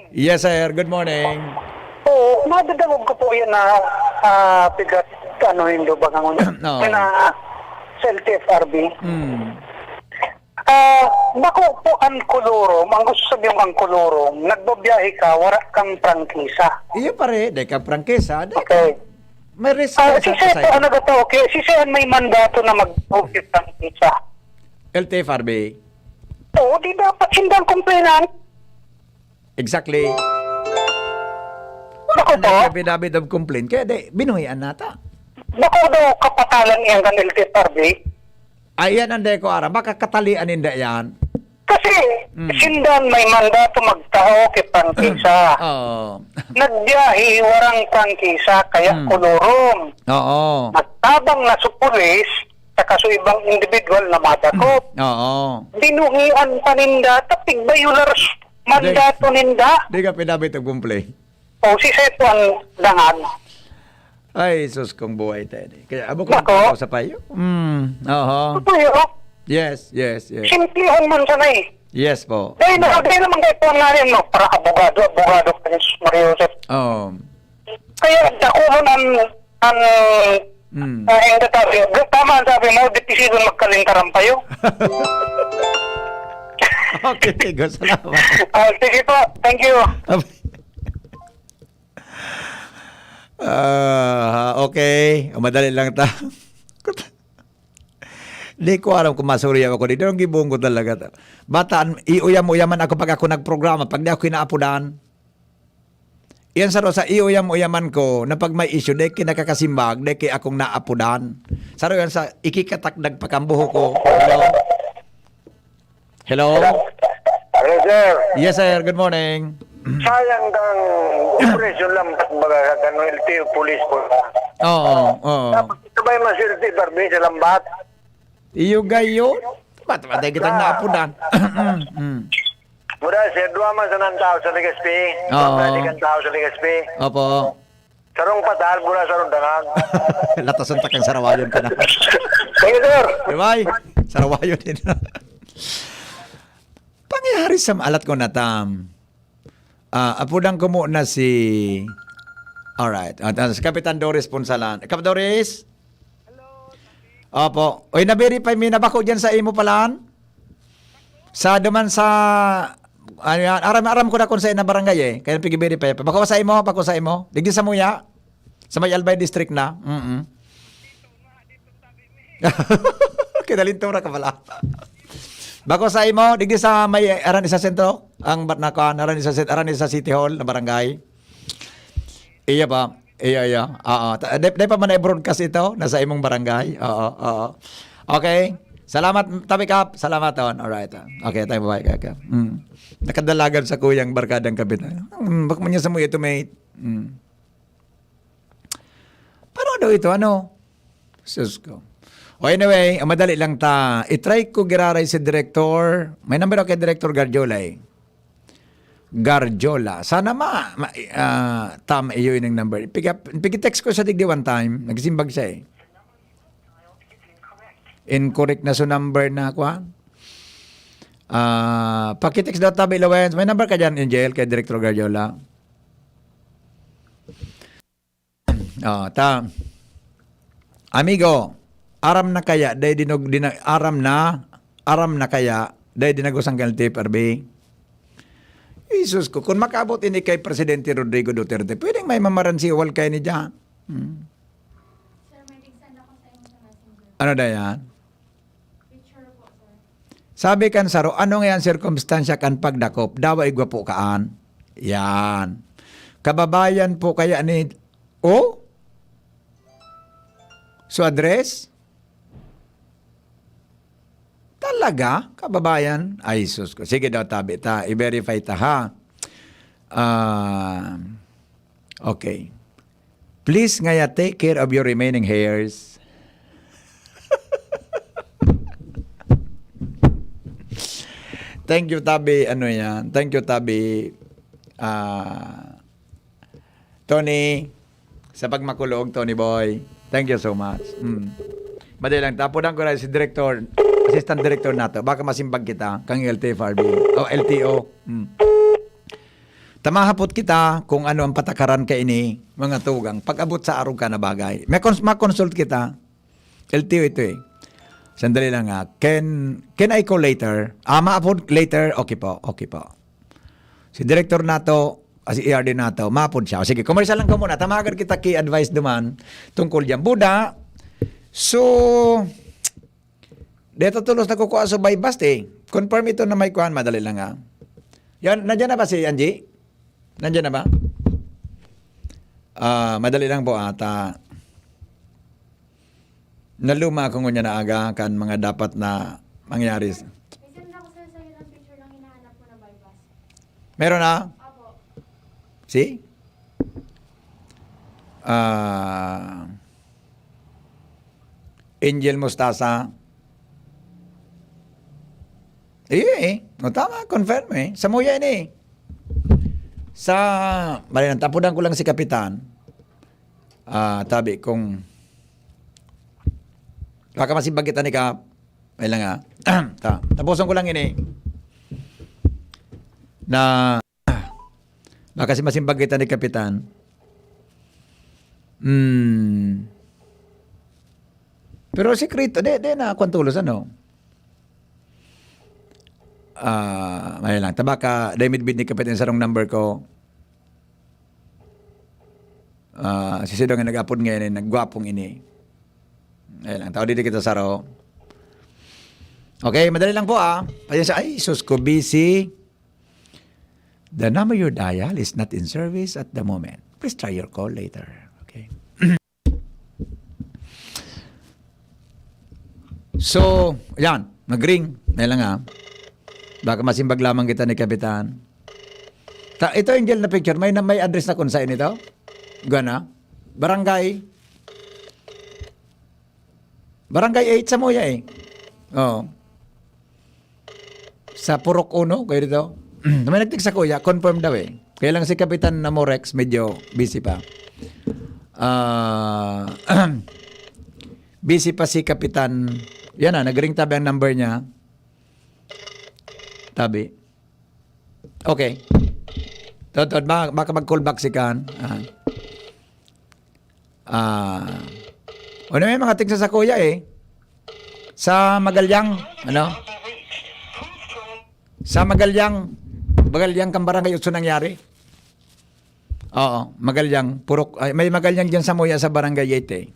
Yes, sir. Good morning. Oo, nadadangog ko po yan na, ah, pigat, ano, hindi ba nga ngunyan? Oo. Yan, ah, sa L T F R B. Hmm. Ah, bako po ang kolorum, ang gusto sabihin ang kolorum, nagbabiyahe ka, wala kang prangkisa. Iyo pare, di ka prangkisa, di ka. Okay. May risk Ah, ka sa si Sir po kasay. ang nagataw, okay? Si Sir ang may mandato na mag-, okay, prangkisa. L T F R B. Oo, di dapat sindang complainant. Exactly. Wala Ako ka po? nag-affidavit of complaint, kaya di, binuhian nata. Bako daw kapatalan iyan kan L T F R B. Ay, yan ang di ko aram. Baka katalian ninda yan. Kasi, Mm. sindan may mandato magtao kay prangkisa. Oo. Nagbiyahe, warang prangkisa, kaya Mm. kolorum. Oo. At tabang na sa pulis, saka sa ibang individual na madakop. Oo. Binuhian pa ninda, tapig bayular mandato ninda. Di ka pinabit og complaint. O, si Sepo ang dangan. Ay, sus, kung buhay tayo ni. Kaya abo ko Nako. nagtataw sa payo. Mm, oho. Totoo yun. Yes, yes, yes. Simplihon man sana eh. Yes po. Dahil na, dahil naman kayo po nga rin, no? Para abogado, abogado ka ni Mario Joseph. Oo. Kaya dakulan ang, ang, Mm. ah, ang sabi, tama ang sabi mo, di pisidon magkalintaran payo. Okay, Tigo, salamat. Ah, sige po, thank you. Ah, okay. O, madali lang ta. Di ko alam kung masuriyaw ako dito. Ang gibong ko talaga ta. Bataan, iuyam-uyaman ako pag ako nagprograma, pag di ako kinaapudan. Yan sa, sa iuyam-uyaman ko na pag may issue, di kinakakasimbag, di ki akong naapudan. Sa yan sa ikikatakdag pa kang buhok ko. Hello? Hello? Hello, sir. Yes, sir. Good morning. Sayang kang operasyon lang, baga, kan L T O police po. Oo, oo. Dapat ito ba yung mas L T O, Barbie, sa lambat? Iyo gayon? Ba't, ba't ay kitang naapudan? Mm, mm. Mura, sir, duwa man sa nang tao sa Legazpi. Oo. Duwa man sa nang tao sa Legazpi. Opo. Sarong patal, mura sarong dangag. Latasan ta kang sarawayon ka na. Thank you, sir. Di ba? Sarawayon din. Pangyayari sa alat ko na tam. Ah, apudan ko muna si, alright. Ah, ah, si Kapitan Doris Punsalan. Kap Doris? Opo. Oy, na-verify mi na bako dyan sa imo palan? Sa duman sa, ano yan? Aram, aram ko na kung sa ina barangay eh. Kaya pigi-verify. Bako sa imo, bako sa imo. Digdi sa Muya. Sa may Albay District na. Mm-mm. Kinalintura ka pala. Bako sa imo, digdi sa may Aranisa Sentro, ang bat na kuan, Aranisa Cent-, Aranisa City Hall na barangay. Iya ba? Iya, iya. Oo. Ta-, di, di pa man i-broadcast ito? Nasa imong barangay? Oo, oo. Okay. Salamat, Tabi Kap. Salamat, Ton. Alright. Okay, tayo, bye, bye. Mm. Nakadalagan sa kuyang barkadang kapitan. Mm, bak mo niya sa mo ito, mate. Mm. Paano daw ito? Ano? Sus ko. O anyway, ah, madali lang ta. I-try ko giraray si Director. May number ako kay Director Garjola eh. Garjola. Sana ma, ma ah, tama iyo ining number. Pigi, pigi-text ko sa digdi one time. Nagsimbag siya eh. Incorrect na so number na kuan. Ah, paki-text daw Tabi Lawens. May number ka dyan, Angel, kay Director Garjola? Oh, ta. Amigo, aram na kaya, dai dinog-, dina-, aram na, aram na kaya, dai dinagos ang L T F R B? Jesus ko, kung makaabot ini kay Presidente Rodrigo Duterte, pwedeng may mamaransiwal kayo ni dyan. Hmm. Sir, may big send ako sa inyo sa messenger. Ano na yan? Picture po, sir. Sabi kan saro, "Ano nga yan sirkumstansya kan pagdakop? Dawa igwa po kaan." Yan. Kababayan po kaya ni, oh? So address? Talaga? Kababayan? Ay, sus ko. Sige daw, tabi ta. I-verify ta, ha? Ah, okay. Please ngaya take care of your remaining hairs. Thank you, Tabi. Ano yan? Thank you, Tabi. Ah, Tony, sa pagmakulog, Tony Boy. Thank you so much. Mm. Madali lang. Tapudan ko na si Director, Assistant Director nato. Baka masimbag kita, kang L T F R B. O, L T O. Mm. Tamahapot kita kung ano ang patakaran kaini, mga tugang. Pag-abot sa arog ka na bagay. May cons-, ma-consult kita. L T O ito eh. Sandali lang, ah. Can, can I call later? Ah, maapod later? Okay po, okay po. Si Director nato, ah, si E R D nato, maapod siya. O, sige, commercial lang ko muna. Tamagan kita ki advice duman tungkol diyan. Buda, so, dito tulos na kukuha sa buy bust eh. Confirm ito na may kuhan, madali lang, ah. Yan, nandiyan na ba si Angie? Nandiyan na ba? Ah, madali lang po ata. Naluma ako ngunyan na aga kan mga dapat na mangyari. Isend ako sa'yo, sa'yo ng picture ng hinahanap ko na buy bust. Meron na? Opo. See? Ah, Angel Mostasa. Iyo eh. O, tama, confirm eh. Sa Muya ini eh. Sa, mali lang, tapudan ko lang si Kapitan. Ah, tabi kung baka masimbag kita ni Kap. Ay lang, ah. Ta, tapuson ko lang ini. Na, baka si masimbag kita ni Kapitan. Hmm. Pero sikreto, di, di na kwan tulos, ano? Ah, may lang. Tabaka, dahil midbid ni Kapitan sarong number ko. Ah, si Sido nga nag-apod ngayon, eh, naggwapong ini. Ayun lang, tao dito kita saro. Okay, madali lang po, ah. Pasensya, ay, sus ko, busy. The number you dial is not in service at the moment. Please try your call later. Okay. So, yan, nag-ring. Ayun lang, ah. Baka masimbag lamang kita ni Kapitan. Ta, ito, Angel, na picture. May, na, may address na kung saan ito? Gana? Barangay? Barangay eight sa Moya eh. Oo. Sa Purok Uno, kayo dito? May nag-text sa kuya, confirm daw eh. Kaya lang si Kapitan Amorex, medyo busy pa. Ah, busy pa si Kapitan. Yan na, nag-ring tabi ang number niya. Tabi. Okay. Totod, ba, baka mag-call back si Kan. Ah. Ah. O na may mga text sa kuya eh. Sa Magalyang, ano? Sa Magalyang, Magalyang kan Barangay Otso nangyari. Oo, Magalyang. Purok, ay, may Magalyang dyan sa Moya sa Barangay Yete.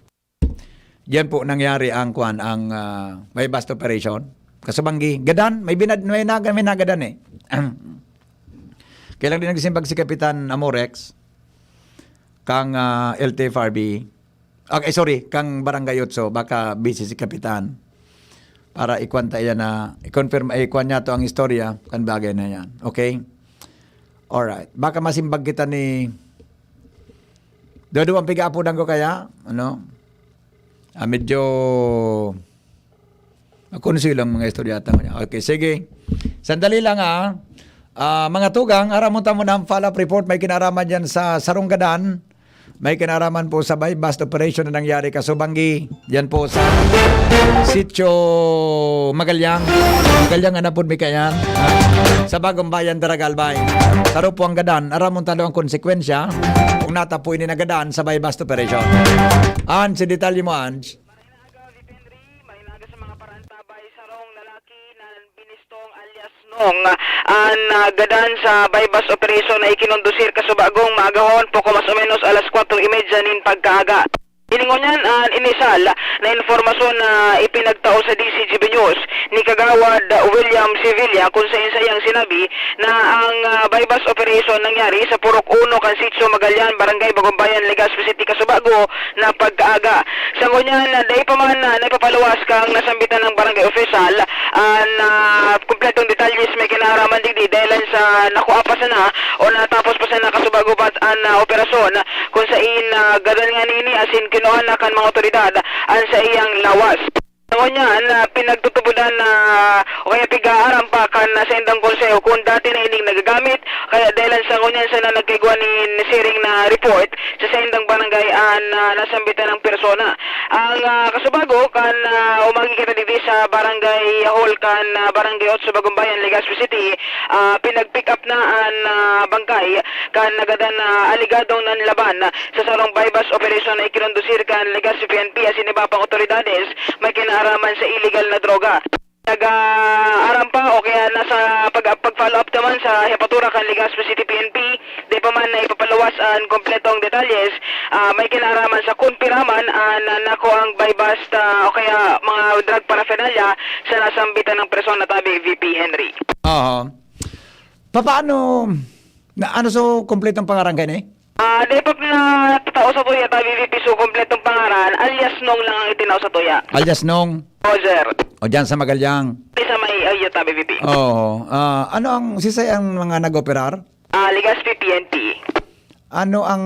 Diyan po nangyari ang, kwan, ang, ah, may bust operation. Kasubanggi, gadan, may binad-, may naga-, may nagadan eh. Kaya lang din nagsimbag si Kapitan Amorex, kang, ah, L T F R B. Okay, sorry, kang Barangay Otso, baka busy si Kapitan. Para ikwan ta iyan na, i-confirm, eh, ikwan niya to ang istorya, kan bagay na yan. Okay? Alright. Baka masimbag kita ni Dodo, ang piga-apodan ko kaya, ano? Ah, medyo makonsuelo ang mga istorya ata niya. Okay, sige. Sandali lang, ah. Ah, mga tugang, aramon ta muna ang follow-up report. May kinaraman dyan sa sarong gadan. May kinaraman po sa buy-bust operation na nangyari kasubanggi. Yan po sa Sitio Magalyang. Magalyang, ano po, may kayan? Ah, sa Bagong Bayan, Daragalbay. Saro po ang gadan. Aramon ta daw ang konsekwensya kung nata po ini nagadan sa buy-bust operation. Ange, detalye mo, Ange. Maayong aga, Vic Henry. Maayong aga sa mga paraantabay. Sarong lalaki na binistong alias Nong, ah, nagadan sa buy-bust operation na ikinondusir kasubagong maagahon, poko mas o menos alas kwatro y medya nin pagkaaga. Ini ngunyan an inisal na impormasyon na ipinagtao sa D Z G B News ni Kagawad William Sevilla, kung saen saiyang sinabi na ang, ah, buy-bust operation nangyari sa Purok Uno kan Sitio Magalyang, Barangay Bagumbayan, Legazpi City, kasubago na pagkaaga. Sa ngunyan, ah, dai pa man, ah, naipapaluwas kang nasambitan ng barangay opisyal an, ah, kumpletong detalyes may kinaraman digdi dahil sa nakua pa sana o natapos pa sana kasubago pa an, ah, operasyon kung sain, ah, gadan nga nini asin kinuha na kan mga otoridad an saiyang lawas. Ngunyan, ah, pinagtutubodan na o kaya pig-aaram pa kan, ah, saindang konseho kung dati na ining nagagamit, kaya dahilan sa ngunyan sana nagkaigwa nin siring na report sa saindang barangay an, ah, nasambitan ng persona. Ang, ah, kasubago kan, ah, umagi kita digdi sa barangay hall kan, ah, Barangay Otso, Bagumbayan, Legazpi City, ah, pinag-pick up na an, ah, bangkay kan nagadan na aligadong nanlaban sa sarong buy-bust operation na ikinondusir kan Legazpi P N P asin iba pang otoridades may kinaaraman sa iligal na droga. Nag-aaram pa o kaya nasa pag-, pag-follow up naman sa hepatura kan Legazpi City P N P, di pa man naipapaluwas an kompletong detalyes, ah, may kinaaraman sa kun pira man an nakuang buy-bust, ah, o kaya mga drug paraphernalia sa nasambitan ng persona, tabi V P Henry. Oo. Papaano, na, ano, so, kompletong pangaran kayo ni? Ah, di pa natatao sa tuya, tabi V P, so kompletong pangaran, alias Nong lang ang itinao sa tuya. Alias Nong? O, sir. O, dyan sa Magalyang? Di sa may, ay, tabi V P. Oo. Ah, ano ang, sisay ang mga nag-operar? Ah, Legazpi P N P. Ano ang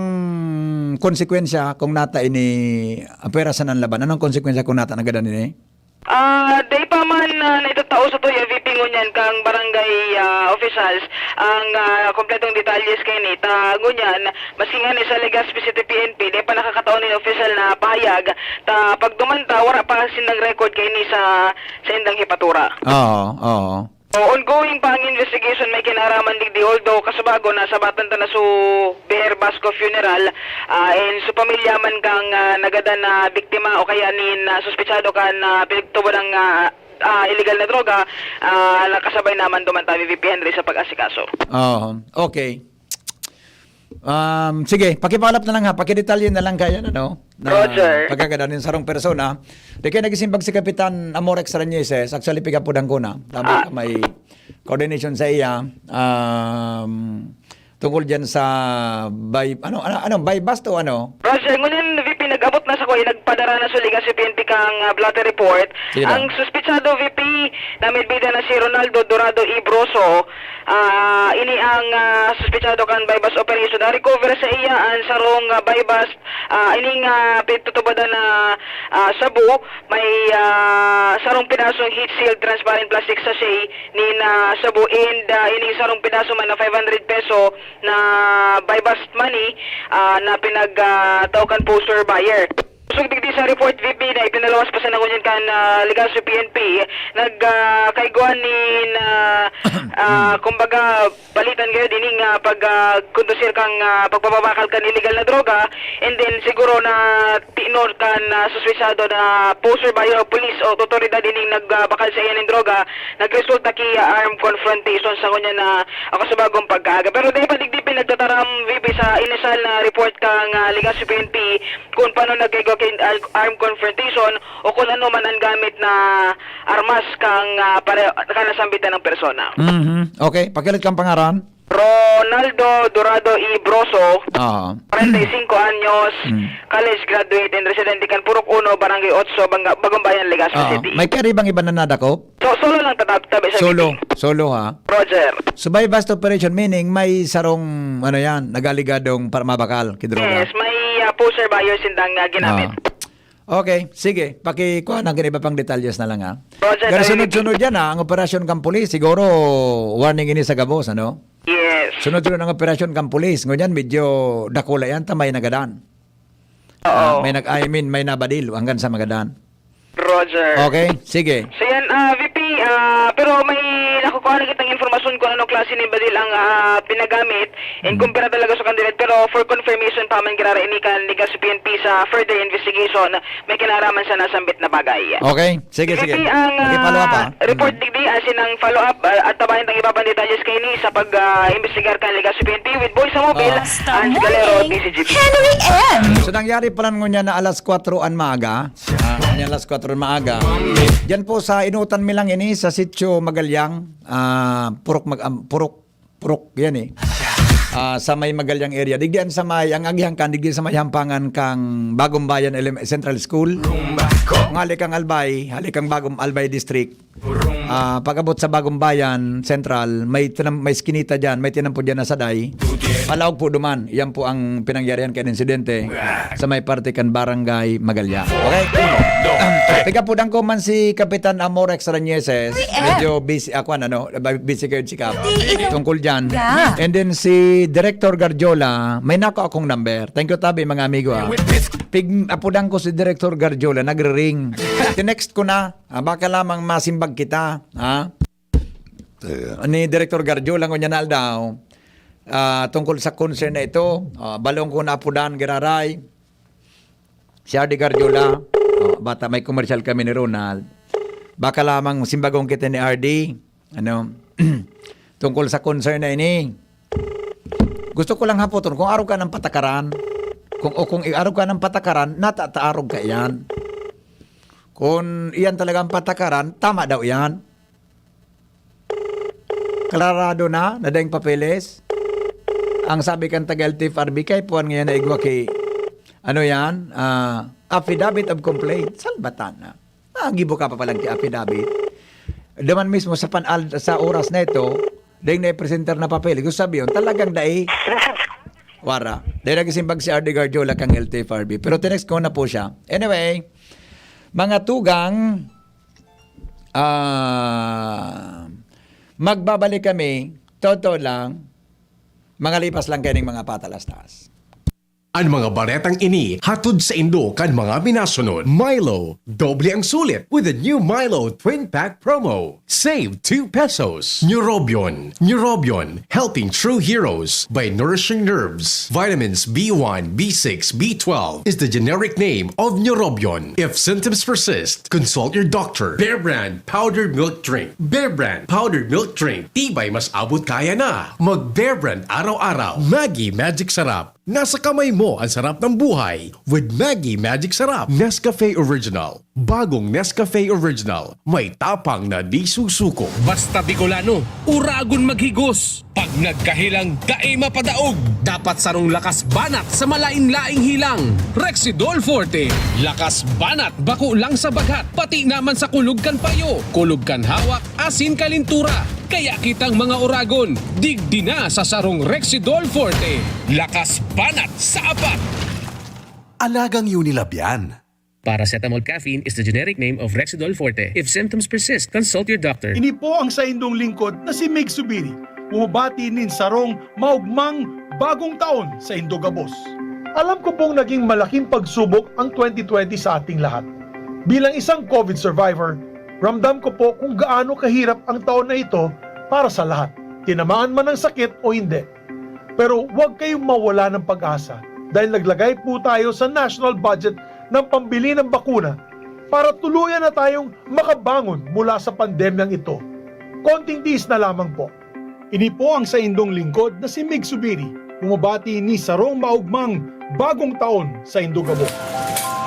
konsekwensya kung nata ini apera sa nanlaban? Anong konsekwensya kung nata nagadan ini? Ah, dai pa man, ah, naitatao sa tuya, V P, ngunyan kang barangay, ah, officials ang, ah, kompletong detalyes kaini. Ta ngunyan, maski ngani sa Legazpi City P N P, dai pa nakakatao nin opisyal na pahayag. Ta pagduman ta, wala pa sindang record kaini sa, sa indang hepatura. Oo, oo. O, ongoing pa ang investigation may kinaaraman digdi, although kasubago na sabatan ta na su Beher Basco funeral, ah, and su pamilya man kang, ah, nagadan na biktima o kaya nin, ah, suspetsado kan, ah, pinagtubod ang, ah, ah, illegal na droga, ah, nakasabay naman duman tabi V P Henry sa pag-asikaso. Oo. Okay. Um, sige, paki-follow up na lang ha, pakidetalye na lang kayo, ano? Na Roger. Pagkagadan nin sarong persona. Di kaya nagisimbag si Kapitan Amorex Rañeses, actually, pigapudan ko na. Tama Ah. ka, may coordination sa iya. Um, tungkol dyan sa buy, ano, ano, ano, buy bust o ano? Roger, ngunyan, V P, nag-abot na sa Nagpadara na sa Legazpi P N P kang, ah, blotter report. Sige daw. Ang suspetsado, V P, na midbidan na si Ronaldo Dorado Ibroso. Ah, ini ang, ah, suspetsado kan buy-bust operation. Na-recover sa iya ang sarong, ah, buy-bust, ah, ining, ah, pitutubadan na, ah, shabu. May, ah, sarong pedasong heat-sealed transparent plastic sachet nin, ah, shabu and, ah, ining sarong pedaso man na five hundred peso na buy-bust money, ah, na pinag, ah, tao kan poser buyer. Kusog digdi sa report, V P, na ipinalawas pa sa ngunyan kan, ah, Legazpi P N P, nag, ah, kaigwa nin, ah, ah, kumbaga, balitan kayo dining, ah, pag, ah, kondusir kang, ah, pagpapabakal kan illegal na droga, and then siguro na tinor kan, ah, suspetsado na poser buyer o police o otoridad ining nagbakal sa iya nin droga, nagresulta ki, ah, armed confrontation sa ngunyan na ako sa bagong pagkaaga. Pero dai pa digdi pinagtataram, V P, sa inisal na report kang, ah, Legazpi P N P kung paano nagkaigwa kin ar-, armed confrontation o kung ano man ang gamit na armas kang, ah, pare-, kanasambitan ng persona. Mhm. Okay, pakiulit kang pangaran. Ronaldo Dorado Ibroso, Oo. kwarenta y cinco anyos, Mm. college graduate and residente kan Purok Uno, Barangay Otso, Banga-, Bagumbayan, Legazpi Oo. City. May karibang iba na nadakop? So, solo lang tata-, tabi sa Solo. meeting. Solo, ha? Roger. So, buy-bust operation, meaning may sarong, ano yan, nagaligadong para mabakal, kidroga. Yes, may, ah, poser buyers sindang, ah, ginamit. Ah. Okay, sige. Pakikuha ng iba pang detalyes na lang, ha? Roger, Pero Sir sunod-sunod yan, ha? Ang operasyon kang pulis, siguro warning ini sa gabos, ano? Yes. Sunod-sunod ang operasyon kang pulis. Ngunyan, medyo dakula yan, ta may nagadan. Oo. Ah, may nag-, I mean, may nabadil hanggang sa magadan. Roger. Okay, sige. So yan, ah, V P, ah, pero may nakukuha na kitang informasyon kung anong klase ni badil ang, ah, pinagamit and Mm. kumpara talaga sa kandidat. Pero for confirmation pa man, girara ini kan Legazpi P N P sa further investigation, may kinaraman sa nasambit na bagay. Okay, sige, sige. V P, ang, Okay, follow up, ah, ah. report Mm. digdi, asin ang follow up, ah, at tabayan tang iba pang detalyes kaini sa pag, ah, imbestigar kan Legazpi P N P with Boy sa Mobile, Ah. Hans Galero, D C G P. Henry M. So, nangyari pala ngunyan na alas kwatro an maaga. Ah, yan, alas kwatro maaga. Diyan po sa inutan mi lang ini, sa Sitio Magalyang, ah, Purok Mag-, am, Purok, Purok, yan eh. Ah, sa may Magalyang area. Digdian sa may, ang agihan kan, digdi sa may hampangan kang Bagong Bayan Elem-, Central School. Kung hali kang Albay, hali kang Bagong Albay District. Ah, pag-abot sa Bagong Bayan Central, may tinam-, may skinita diyan, may tinampod diyan na saday. Palaog po duman. Yan po ang pinangyarihan kay insidente sa may parte kan Barangay Magalyang. Okay? Pigapudan ko man si Kapitan Amorex Rañeses. Uy, eh. Medyo busy ako, ano, busy kayo, chika. Hindi, ikaw Tungkol dyan. ka. And then si Director Garjola, may nako akong number. Thank you, tabi, mga amigo, ah. Pig-, apudan ko si Director Garjola, nagre-ring. Tinext ko na, ah, baka lamang masimbag kita, ha? Ni Director Garjola, ngunyan na aldaw, ah, tungkol sa concern na ito, ah, balong ko na apudan, giraray. Si R D Garjola, oh, bata, may komersyal kami ni Ronald. Baka lamang simbagong kita ni R D, ano, tungkol sa concern na ini. Gusto ko lang hapoton kung arog ka ng patakaran, kung, o kung arog ka ng patakaran, natataarog ka iyan. Kung iyan talaga ang patakaran, tama daw iyan. Klarado na, na daing papeles. Ang sabi kan taga L T F R B, kay puwan ngayon na igwa ki, ano yan? Ah, affidavit of complaint. Salbatan na. Ah, gibo ka pa palang ki affidavit. Daman mismo sa pan-, sa oras na ito, daing na i-presenter na papel. Gusto sabi yun, talagang dai. Wara. Dai nagsimbag si R D Garjola kang L T F R B. Pero tinext ko na po siya. Anyway, mga tugang, ah, magbabalik kami, totoo lang, mga lipas lang kayo ng mga patalastas. Ang mga baretang ini hatod sa indo kan mga minasunod. Milo, doble ang sulit with the new Milo Twin Pack Promo. Save two pesos. Neurobion. Neurobion, helping true heroes by nourishing nerves. Vitamins B one, B six, B twelve is the generic name of Neurobion. If symptoms persist, consult your doctor. Bear Brand Powdered Milk Drink. Bear Brand Powdered Milk Drink. Tibay mas abot kaya na. Mag Bear Brand araw-araw. Maggi Magic Sarap. Nasa kamay mo ang sarap ng buhay with Maggi Magic Sarap. Nescafe Original. Bagong Nescafe Original. May tapang na di susuko. Basta Bicolano, uragon maghigos. Pag nagkahilang, dai mapadaog. Dapat sarong lakas banat sa malain-laing hilang. Rexidol Forte. Lakas banat, bako lang sa baghat, pati naman sa kulog kan payo, kulog kan hawak, asin kalintura. Kaya kitang mga uragon, digdi na sa sarong Rexidol Forte. Lakas banat sa apat! Alagang Unilab yan. Paracetamol caffeine is the generic name of Rexidol Forte. If symptoms persist, consult your doctor. Ini po ang saindong lingkod na si Mig Subiri, bumabati nin sarong maugmang bagong taon saindo gabos. Alam ko pong naging malaking pagsubok ang twenty twenty sa ating lahat. Bilang isang COVID survivor, ramdam ko po kung gaano kahirap ang taon na ito para sa lahat, tinamaan man ng sakit o hindi. Pero huwag kayong mawala ng pag-asa dahil naglagay po tayo sa national budget ng pambili ng bakuna para tuluyan na tayong makabangon mula sa pandemyang ito. Konting tiis na lamang po. Ini po ang saindong lingkod na si Mig Subiri, bumabati ni sarong maugmang bagong taon saindo gabos.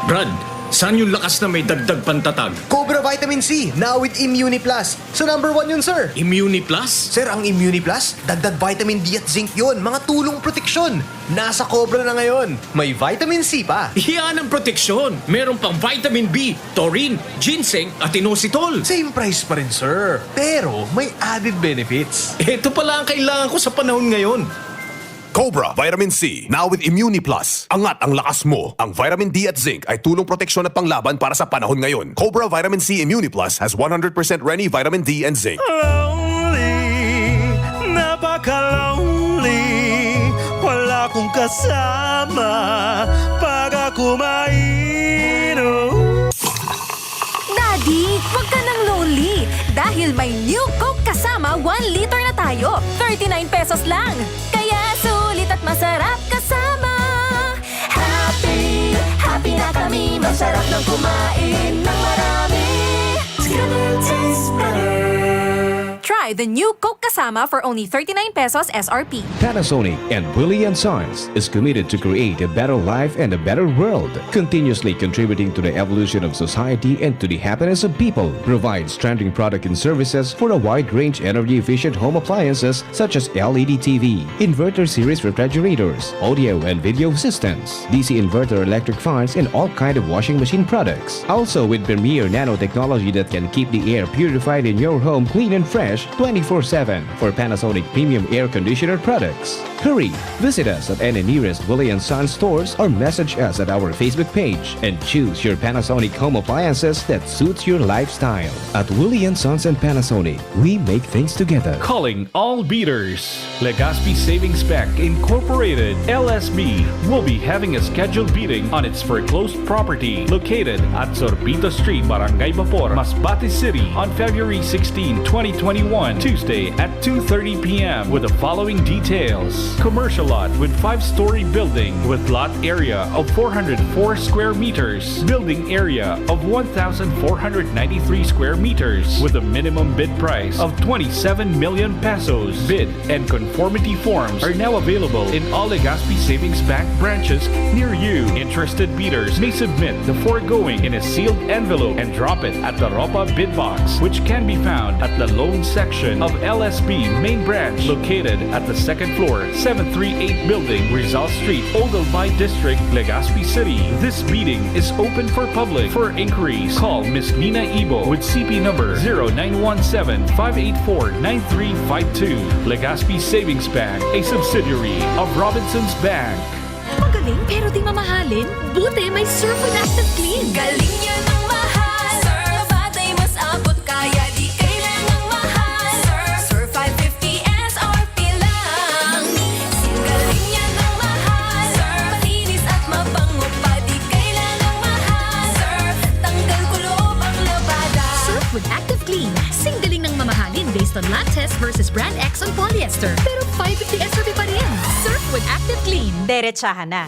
Brad, saan yung lakas na may dagdag pantatag? Cobra Vitamin C, now with Immuni Plus. Sa number one yun, sir. Immuni Plus? Sir, ang Immuni Plus, dagdag vitamin D at zinc yun. Mga tulong proteksyon. Nasa Cobra na ngayon. May vitamin C pa. Yan ang proteksyon. Meron pang vitamin B, taurine, ginseng, at inositol. Same price pa rin, sir. Pero may added benefits. Ito pala ang kailangan ko sa panahon ngayon. Cobra Vitamin C, now with Immuni Plus. Angat ang lakas mo. Ang vitamin D at zinc ay tulong proteksyon at panglaban para sa panahon ngayon. Cobra Vitamin C Immuni Plus has one hundred percent Reni vitamin D and zinc. Lonely, napaka-lonely. Wala akong kasama pag ako mainom. Daddy, wag ka nang lonely dahil may New Coke Kasama one liter na tayo. Thirty-nine pesos lang. Kaya sulit at masarap kasama. Happy, happy na kami. Masarap nang kumain ng marami. Together tastes better. Try the New Coke Kasama for only thirty-nine pesos S R P. Panasonic and Willie and Sons is committed to create a better life and a better world, continuously contributing to the evolution of society and to the happiness of people. Provides trending product and services for a wide range energy-efficient home appliances such as L E D T V, inverter series refrigerators, audio and video systems, D C inverter electric fans, and all kind of washing machine products. Also with Premier Nanotechnology that can keep the air purified in your home clean and fresh twenty-four seven for Panasonic premium air conditioner products. Hurry! Visit us at any nearest Willie and Sons stores or message us at our Facebook page and choose your Panasonic home appliances that suits your lifestyle. At Willie and Sons and Panasonic, we make things together. Calling all bidders. Legazpi Savings Bank Incorporated, L S B, will be having a scheduled bidding on its foreclosed property located at Sorbito Street, Barangay Bapor, Masbate City, on February sixteen, twenty twenty-one, Tuesday at two thirty p m with the following details. Commercial lot with five-story building with lot area of four hundred four square meters, building area of one thousand four hundred ninety-three square meters with a minimum bid price of twenty-seven million pesos. Bid and conformity forms are now available in all Legazpi Savings Bank branches near you. Interested bidders may submit the foregoing in a sealed envelope and drop it at the ROPA bid box, which can be found at the loan section of L S B main branch located at the second floor, seven three eight building, Rizal Street, Oglabay District, Legazpi City. This bidding is open for public. For inquiries, call Miss Nina Ibo with C P number zero nine one seven, five eight four, nine three five two. Legazpi Savings Bank, a subsidiary of Robinsons Bank. Magaling pero di mamahalin? Buti may Surf with Active Clean. Galing niya ng mahal. Surf, mabatay, mas abot, kaya di kailangang mahal. Surf, Surf five fifty S R P lang. Galing niya ng mahal. Surf, malinis at mabango pa, di kailangang mahal. Surf, tanggal kulob ang labada. Surf with Active Clean. Sing galing ng mamahalin based on lab test versus brand X on polyester. Pero five fifty S R P pa rin. Surf with Active Clean. Derechahan na.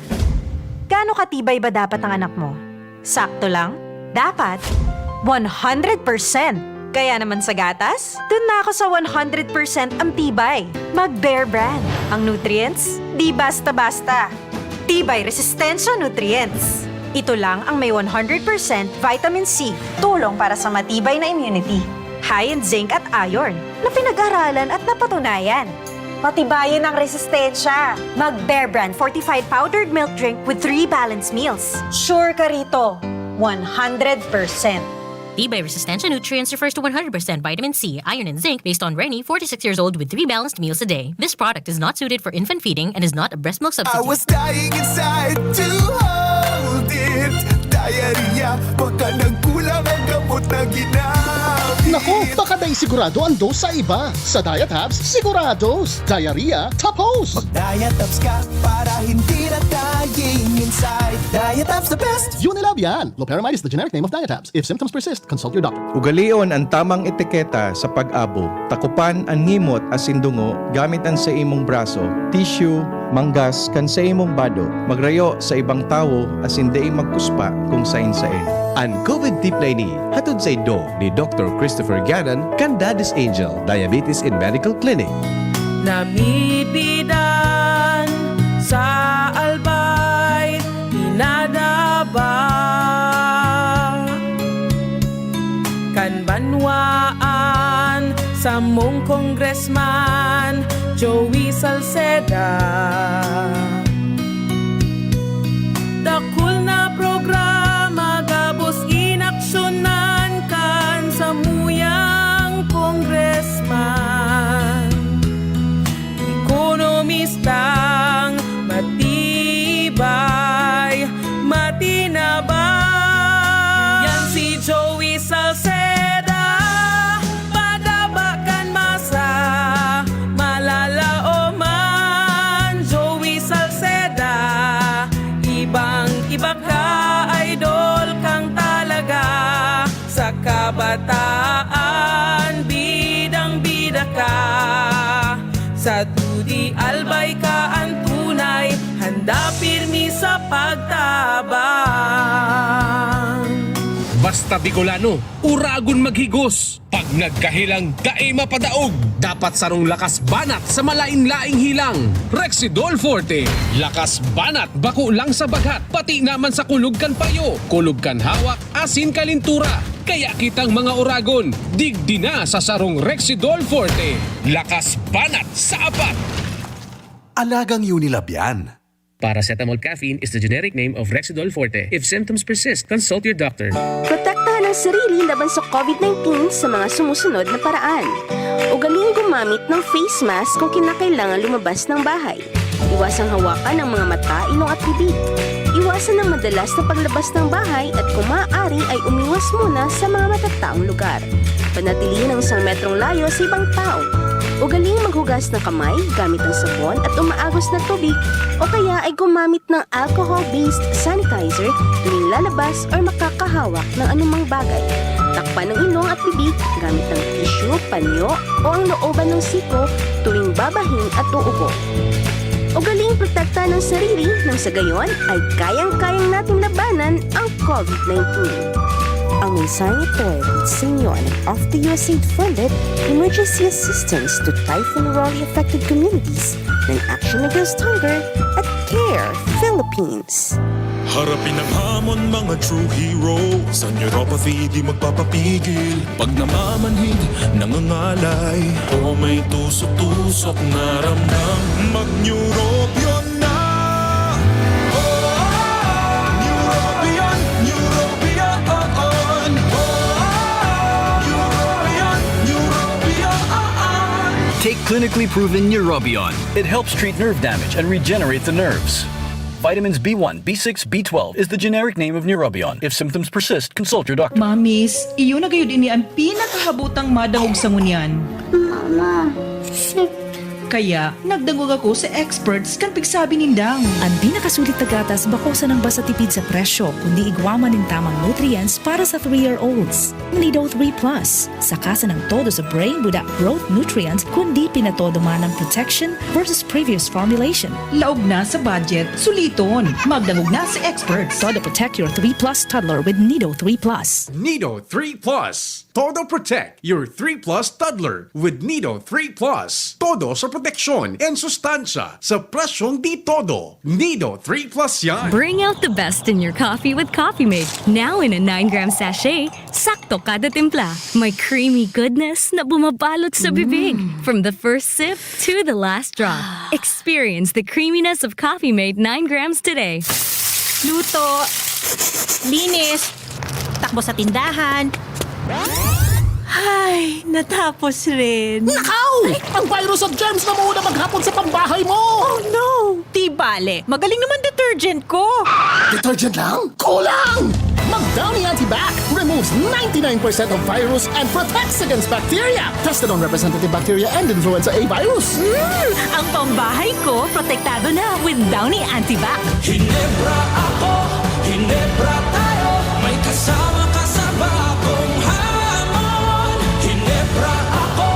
Gaano katibay ba dapat ang anak mo? Sakto lang? Dapat one hundred percent. Kaya naman sa gatas, dun na ako sa one hundred percent ang tibay. Mag Bear Brand. Ang nutrients, di basta-basta. Tibay Resistensya Nutrients. Ito lang ang may one hundred percent vitamin C, tulong para sa matibay na immunity. High in zinc at iron, na pinag-aralan at napatunayan. Patibayin ang resistensya. Mag Bear Brand fortified powdered milk drink with three balanced meals. Sure ka rito, one hundred percent. Tibay Resistensya Nutrients refers to one hundred percent vitamin C, iron, and zinc based on Reni, forty-six years old, with three balanced meals a day. This product is not suited for infant feeding and is not a breast milk I substitute. Was dying inside to hold it. Diarrhea, baka nagkulang ang gamot na ginamit. Naku, baka dai sigurado ang dose sa iba. Sa Diatabs, sigurados. Diarrhea, tapos. Mag Diatabs ka para hindi na dying inside. Diatabs the best. Unilab yan. Loperamide is the generic name of Diatabs. If symptoms persist, consult your doctor. Ugalion an tamang etiketa sa pag-abo. Takopan an ngimot asin dungo gamit an saimong braso, tissue, manggas kan saimong bado. Magrayo sa ibang tawo asin dai magkuspa kung sain-sain. An COVID Tip na ini hatod saindo ni Doktor Christopher Gannon kan Daddy's Angel Diabetes and Medical Clinic. Namibidan sa Albay, pinadaba kan banwaan samong Congressman Joey Salceda. Dakul na programa gabos inaksyonan kan samuyang Congressman. Ekonomistang matibay, matinaba. Yan si Joey Salceda, padaba kan masa, malalaoman. Joey Salceda, ibang-iba ka, idol kang talaga. Sa kabataan, bidang-bida ka. Sa dudi, Albay ka an tunay, handa pirmi sa pagtabang. Basta Bicolano, uragon maghigos. Pag nagkahilang, dai mapadaog. Dapat sarong lakas banat sa malain-laing hilang. Rexidol Forte. Lakas banat bako lang sa baghat, pati naman sa kulog kan payo, kulog kan hawak, asin kalintura. Kaya kitang mga uragon, digdi na sa sarong Rexidol Forte. Lakas banat sa apat. Alagang Unilab yan. Paracetamol caffeine is the generic name of Rexidol Forte. If symptoms persist, consult your doctor. Protektahan ang sarili laban sa COVID nineteen sa mga sumusunod na paraan. Ugaling gumamit ng face mask kung kinakailangan lumabas ng bahay. Iwasang hawakan ang mga mata, ilong at bibig. Iwasan ang madalas na paglabas ng bahay at kung maaari ay umiwas muna sa mga matataong lugar. Panatilihin ang isang metrong layo sa ibang tao. Ugaling maghugas ng kamay gamit ang sabon at umaagos na tubig o kaya ay gumamit ng alcohol-based sanitizer tuwing lalabas or makakahawak ng anumang bagay. Takpan ang ilong at bibig gamit ng tissue, panyo o ang looban ng siko tuwing babahin at uubo. Ugaling protektahan ang sarili nang sa gayon ay kayang-kayang nating labanan ang COVID nineteen. Ang mensaheng ito ay hatid sa inyo ng Off the U S A I D funded Emergency Assistance to Typhoon Rolly Affected Communities ng Action Against Hunger at CARE Philippines. Harapin ang hamon, mga true heroes. Ang neuropathy di magpapapigil. Pag namamanhid, nangangalay, o may tusok-tusok na ramdam, mag-Neurobion na! Oh, Neurobion, Neurobion, oh, oh. Neurobion, Neurobion. Take clinically proven Neurobion. It helps treat nerve damage and regenerate the nerves. Vitamins B one, B six, B twelve is the generic name of Neurobion. If symptoms persist, consult your doctor. Mamis, iyo na gayud ini an pinakahabotang madangog sa ngunyan. Mama, sick. Kaya, nagdangog ako sa experts kan pigsabi nindang. An pinakasulit na gatas bako sanang basta tipid sa presyo, kundi igwa man nin tamang nutrients para sa three-year-olds. Nido three plus, saka sanang todo sa brain buda growth nutrients, kundi pinatodo man ang protection versus previous formulation. Laog na sa budget, suliton. Magdangog na sa experts. Todo protect your three plus toddler with Nido three plus. Nido three plus. Todo Protect, your three plus toddler with Nido three plus. Todo sa proteksyon and sustansya sa presyong di todo. Nido three plus yan. Bring out the best in your coffee with Coffee Mate. Now in a nine gram sachet, sakto kada timpla. May creamy goodness na bumabalot sa bibig. From the first sip to the last drop. Experience the creaminess of Coffee Mate nine grams today. Luto, linis, takbo sa tindahan. Ay, natapos rin. Nakaw! Ang virus at germs na muna maghapon sa pambahay mo! Oh no! Di bale, magaling naman detergent ko. Detergent lang? Kulang! Mag Downy Antibac removes ninety-nine percent of virus and protects against bacteria. Tested on representative bacteria and influenza A virus. Mm, ang pambahay ko, protektado na with Downy Antibac. Hinebra ako, Hinebra tayo. May kasama ka sa bagong hamon. Hinebra ako,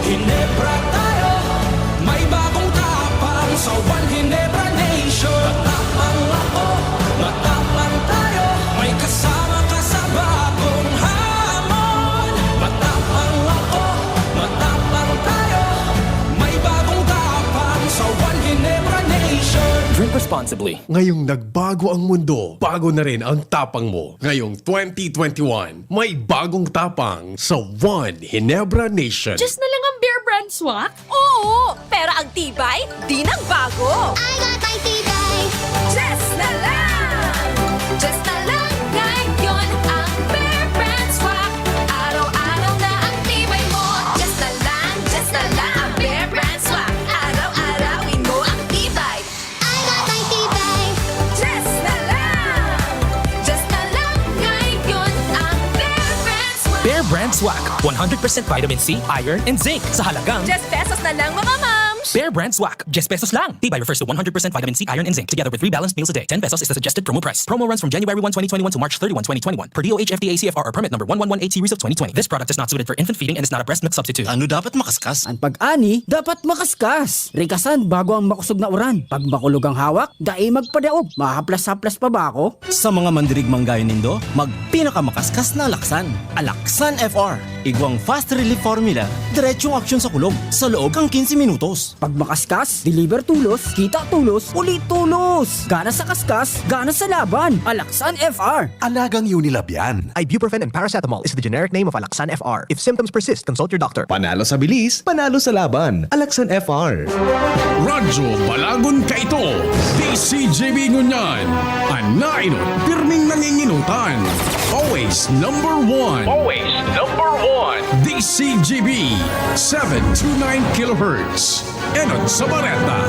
Hinebra tayo. May bagong tapang sa One Hinebra Nation. Matapang ako, matapang tayo. May kasama ka sa bagong hamon. Matapang ako, matapang tayo. May bagong tapang sa One Ginebra Nation. Drink responsibly. Ngayong nagbago ang mundo, bago na rin ang tapang mo. Ngayong twenty twenty-one, may bagong tapang sa One Ginebra Nation. Just na lang ang Bear Brand Swak? Oo, pero ang tibay, di nagbago. I got my tibay. Just na lang! Just na lang ngayon ang Bear Brand Swak. Araw-araw na ang tibay mo. Just na lang, just na lang ang Bear Brand Swak. Araw-arawin mo ang tibay. I got my tibay. Just na lang, just na lang ngayon ang Bear Brand Swak. Bear Brand Swak, one hundred percent vitamin C, iron, and zinc sa halagang Just pesos na lang, mga mams! Bear Brand Swak, just pesos lang. Tibay refers to one hundred percent vitamin C, iron, and zinc, together with three balanced meals a day. Ten pesos is the suggested promo price. Promo runs from January one, twenty twenty-one to March thirty-one, twenty twenty-one, per D O H F D A C F R or permit number one one one eight series of twenty twenty. This product is not suited for infant feeding and is not a breast milk substitute. Ano dapat makaskas? An pag-ani, dapat makaskas. Rikasan bago ang makosog na uran. Pag makulog ang hawak, dai magpadaog. Mahaplas-haplas pa ba ako? Sa mga mandirigmang gaya nindo, magpinakamakaskas na alaksan. Alaksan F R. Igwang fast relief formula, diretsong aksyon sa kulog, sa loob kan quince minutos. Pag makaskas, deliver tulos, kita tulos, uli tulos! Gana sa kaskas, gana sa laban! Alaksan F R! Alagang Unilab yan. Ibuprofen and paracetamol is the generic name of Alaxan F R. If symptoms persist, consult your doctor. Panalo sa bilis, panalo sa laban. Alaxan F R. Radyo Balagon kaito, D C G B ngunyan. An nainot, pirming nanginginutan. Always number one. Always number one. D C G B, seven two nine kilohertz. Enot sa bareta,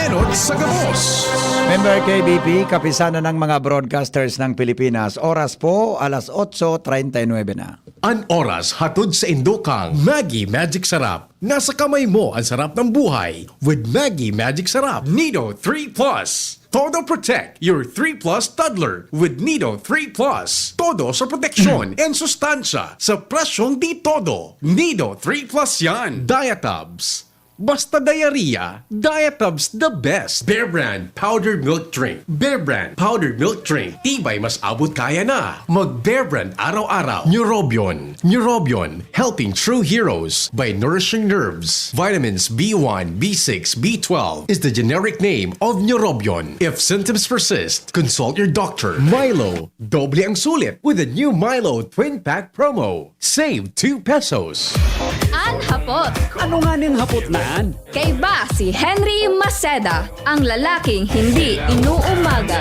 enot sa gabos. Member K B P, Kapisanan ng mga Broadcasters ng Pilipinas. Oras po, alas otso treinta y nueve na. An oras hatod saindo kan Maggi Magic Sarap. Nasa kamay mo ang sarap ng buhay with Maggi Magic Sarap. Nido three plus. Todo Protect, your three plus toddler with Nido three plus. Todo sa proteksyon and sustansya sa presyong di todo. Nido three plus yan. Diatabs. Basta diarrhea, Diatabs the best. Bear Brand Powder Milk Drink. Bear Brand Powder Milk Drink. Tibay mas abot kaya na. Mag Bear Brand araw-araw. Neurobion. Neurobion, helping true heroes by nourishing nerves. Vitamins B one, B six, B twelve is the generic name of Neurobion. If symptoms persist, consult your doctor. Milo, doble ang sulit with the new Milo Twin Pack Promo. Save two pesos. An hapot. Ano nga ning hapot na an? Kaiba si Henry Maceda, ang lalaking hindi inuumaga.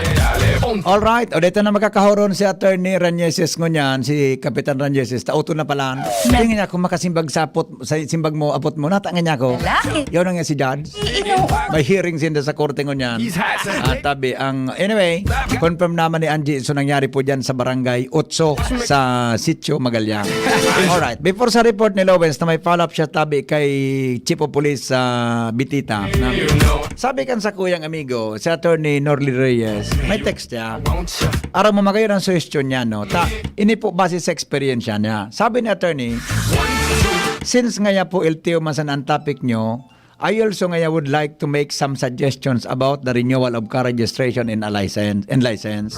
Alright, o dito na magkakahoron si Attorney Ranieses ngunyan, si Kapitan Ranieses, tauto na pala. Tingin niya kung makasimbag sa apot, sa simbag mo, apot mo, natangan niya ako. Lalaki. Yun ang nga si Judge. Iinom. May hearing sinda sa korte ngunyan. At tabi, ang, anyway, confirm naman ni Angie, so nangyari po dyan sa barangay Otso, sa Sitio Magalyang. Alright, before sa report ni Lowens na may follow-up siya tabi kay Chief of Police sa Bitita. Na, sabi kan sa kuyang amigo, si Attorney Norly Reyes, may text siya. Aram mo, magayon ang suhestyon niya, no? Ta, ini po base sa eksperyensya niya. Sabi ni Attorney, since ngaya po L T O man sana ang topic nyo, I also ngaya would like to make some suggestions about the renewal of car registration and a license, and license.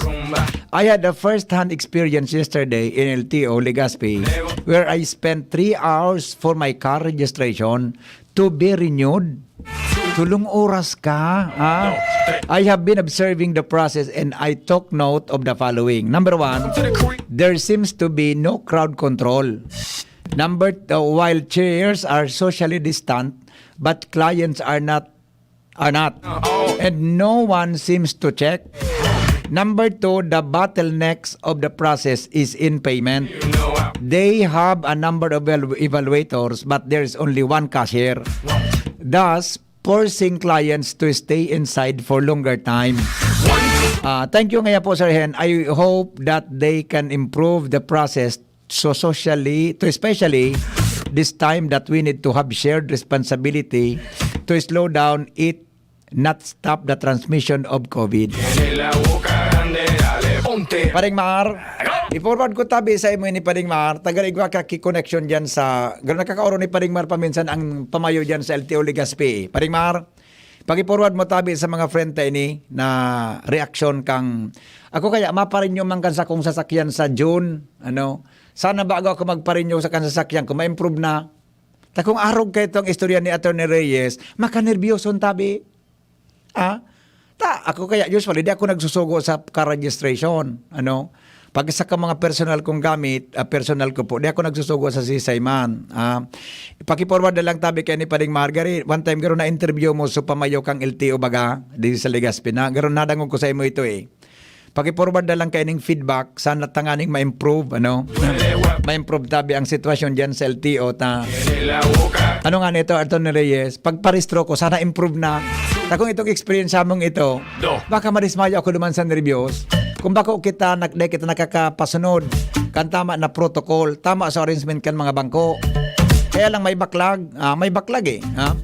I had a first-hand experience yesterday in L T O Legazpi, where I spent three hours for my car registration to be renewed. Tulong oras ka, ha? I have been observing the process and I took note of the following. Number one, there seems to be no crowd control. Number two, while chairs are socially distant, but clients are not, are not. And no one seems to check. Number two, the bottlenecks of the process is in payment. They have a number of evalu-, evaluators, but there is only one cashier. Thus, forcing clients to stay inside for longer time. Ah, thank you ngaya po, Sir Hen. I hope that they can improve the process so socially, to especially this time that we need to have shared responsibility to slow down it, not stop the transmission of COVID. Paring Mar, i-forward ko tabi sa imo ini, Paring Mar. Tagal igwa ka ki connection diyan sa, garo nakakaoro ni Paring Mar paminsan ang pamayo diyan sa L T O Legazpi. Paring Mar, paki-forward mo tabi sa mga friend ta ini na reaksyon kang, ako kaya maparinyo man kan sakong sasakyan sa June, ano? Sana bago ako magparinyo sa kan sasakyan ko, ma-improve na. Ta kung arog kayo itong istorya ni Attorney Reyes, makanerbyoso tabi. Ah? Ta, ako kaya usually, di ako nagsusugo sa car registration, ano? Pag sa ka mga personal kong gamit, ah, personal ko po, di ako nagsusugo sa sisay man. Ah, paki-forward na lang tabi kay ni Paring Margaret. One time, garo na-interview mo, so pamayo kang L T O baga, di sa Legazpi na. Garo nadangog ko sa imo ito eh. Paki-forward na lang kay ning feedback, sana tanganing ma-improve, ano? Ma-improve tabi ang sitwasyon diyan sa L T O ta. Ano nga nito, Attorney Reyes? Pagparehistro ko, sana improve na. Ta kung itong experience mong ito, baka madismayo ako duman sa nerbiyos. Kung bako kita, nak-, di kita nakakapasunod kan tama na protocol, tama sa arrangement kan mga bangko. Kaya lang may baklag, ah, may baklag eh, ha?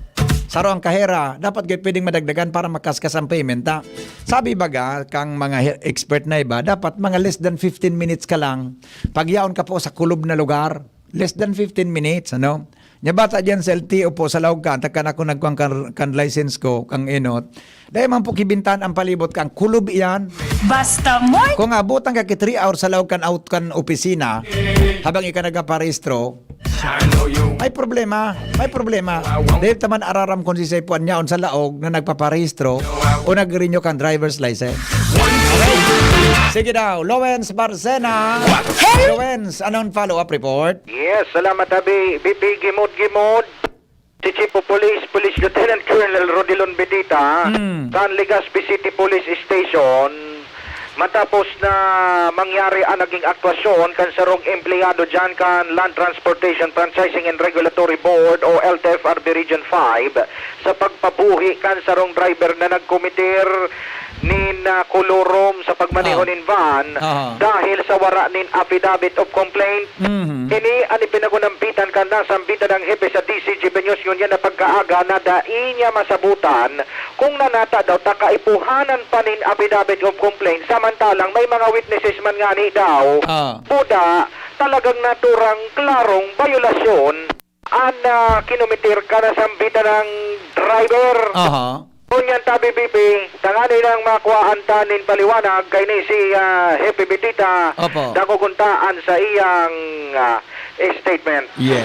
Saro ang kahera, dapat gay pwedeng madagdagan para makaskas ang payment, ha? Sabi baga kang mga he-, expert na iba, dapat mga less than fifteen minutes ka lang, pagyaon ka po sa kulob na lugar. Less than fifteen minutes, ano? Nya bata diyan sa L T O po, sa laog ka, ta kan ako nagkuhan kan, kan license ko, kang enot. Dai man po kibintahan ang palibot kang kulob iyan. Basta mo. Kung abutan ka ki three hours sa laog kan out kan opisina, habang ika nagaparehistro, may problema, may problema. Dahil taman araram kung si Saipo Anyaon sa laog na nagpaparehistro o nag-renew kan driver's license. Sige daw, Lawrence Barcena. Lawrence, anong follow-up report? Yes, salamat, Abi. B P Gimod-Gimod, si Chief of Police, Police Lieutenant Colonel Rodilon Bedita, Hmm. kan Legazpi City Police Station, matapos na mangyari ang naging aktwasyon kan sarong empleyado dyan kan Land Transportation Franchising and Regulatory Board o L T F R B Region five sa pagpabuhi kan sarong driver na nagkometer nin, ah, kolorom sa pagmaneho Ah. nin van Aha. dahil sa wara nin affidavit of complaint. Mhm. Ini an ipinagunambitan kan nasambitan ng hepe sa D C G B News ngunyan na pagkaaga na dai niya masabutan kung nanata daw ta kaipuhanan pa nin affidavit of complaint, samantalang may mga witnesses man ngani daw. Ah. Buda, talagang naturang klarong bayolasyon an, ah, kinometer kan nasambitan ng driver. Aha. Ngunyan ta, B P P, tanganing makuhaan ta nin paliwanag kay ni si, ah, Hepe Bitita Opo. Dagogontaan sa iyang, ah, statement. Yes.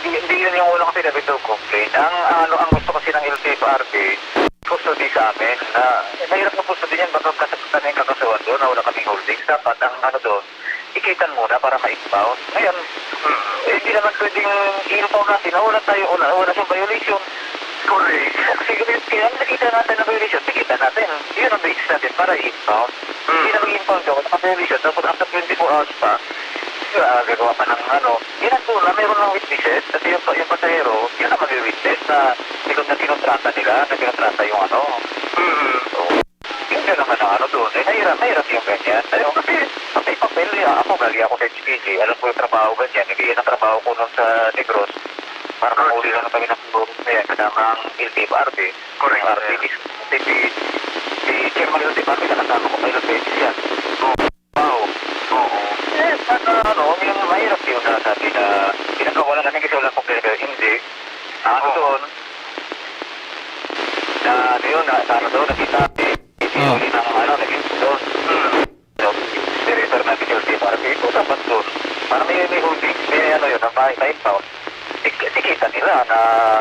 Hindi, hindi yun yung unang affidavit of complaint. Ang, ano, ang gusto kasi ng L T F R B, custody sa amin. Na, eh, mahirap ng custody niyan, baka kas-, kami ang kakasuhan doon na wala kaming holdings. Dapat ang, ano doon, ikitan muna para ma-impound. Ngayon, hmm, eh, hindi naman pwedeng i-impound natin na wala tayo, wala, wala siyang violation. Correct. Kasi kaya nakita natin na violation, tikita natin. Yun ang basis natin para i-impound. Hmm. Hindi naman i-impound ka, wala ka violation. Tapos after twenty-four hours pa, ah, gagawa pa ng ano. Yan ang tuna, meron ng witnesses. Kasi yung, yung pasahero, yun ang mag-witness na, na kinontrata nila, na kinontrata yung ano. Hmm. So, yun, yun naman ang ano doon. Eh, mahirap, mahirap yung ganyan. Ayun, kasi, kasi papel, eh, ako, galing ako sa H P G. Alam ko yung trabaho ganyan. Nag-iyan ang trabaho ko noon sa Negros. Para manguli lang kami ng gulong na yan, kasama ang L T F R B. Correct. Ang R T D, si, si, si Chairman L T F R B, nakasama ko pa ilang beses yan. Oo. Wow. Oo. Eh, sana, ano, yung mahirap yun na sabi na pinagkawalan namin kasi walang kompleto. Hindi. Ang ano Oo. doon, na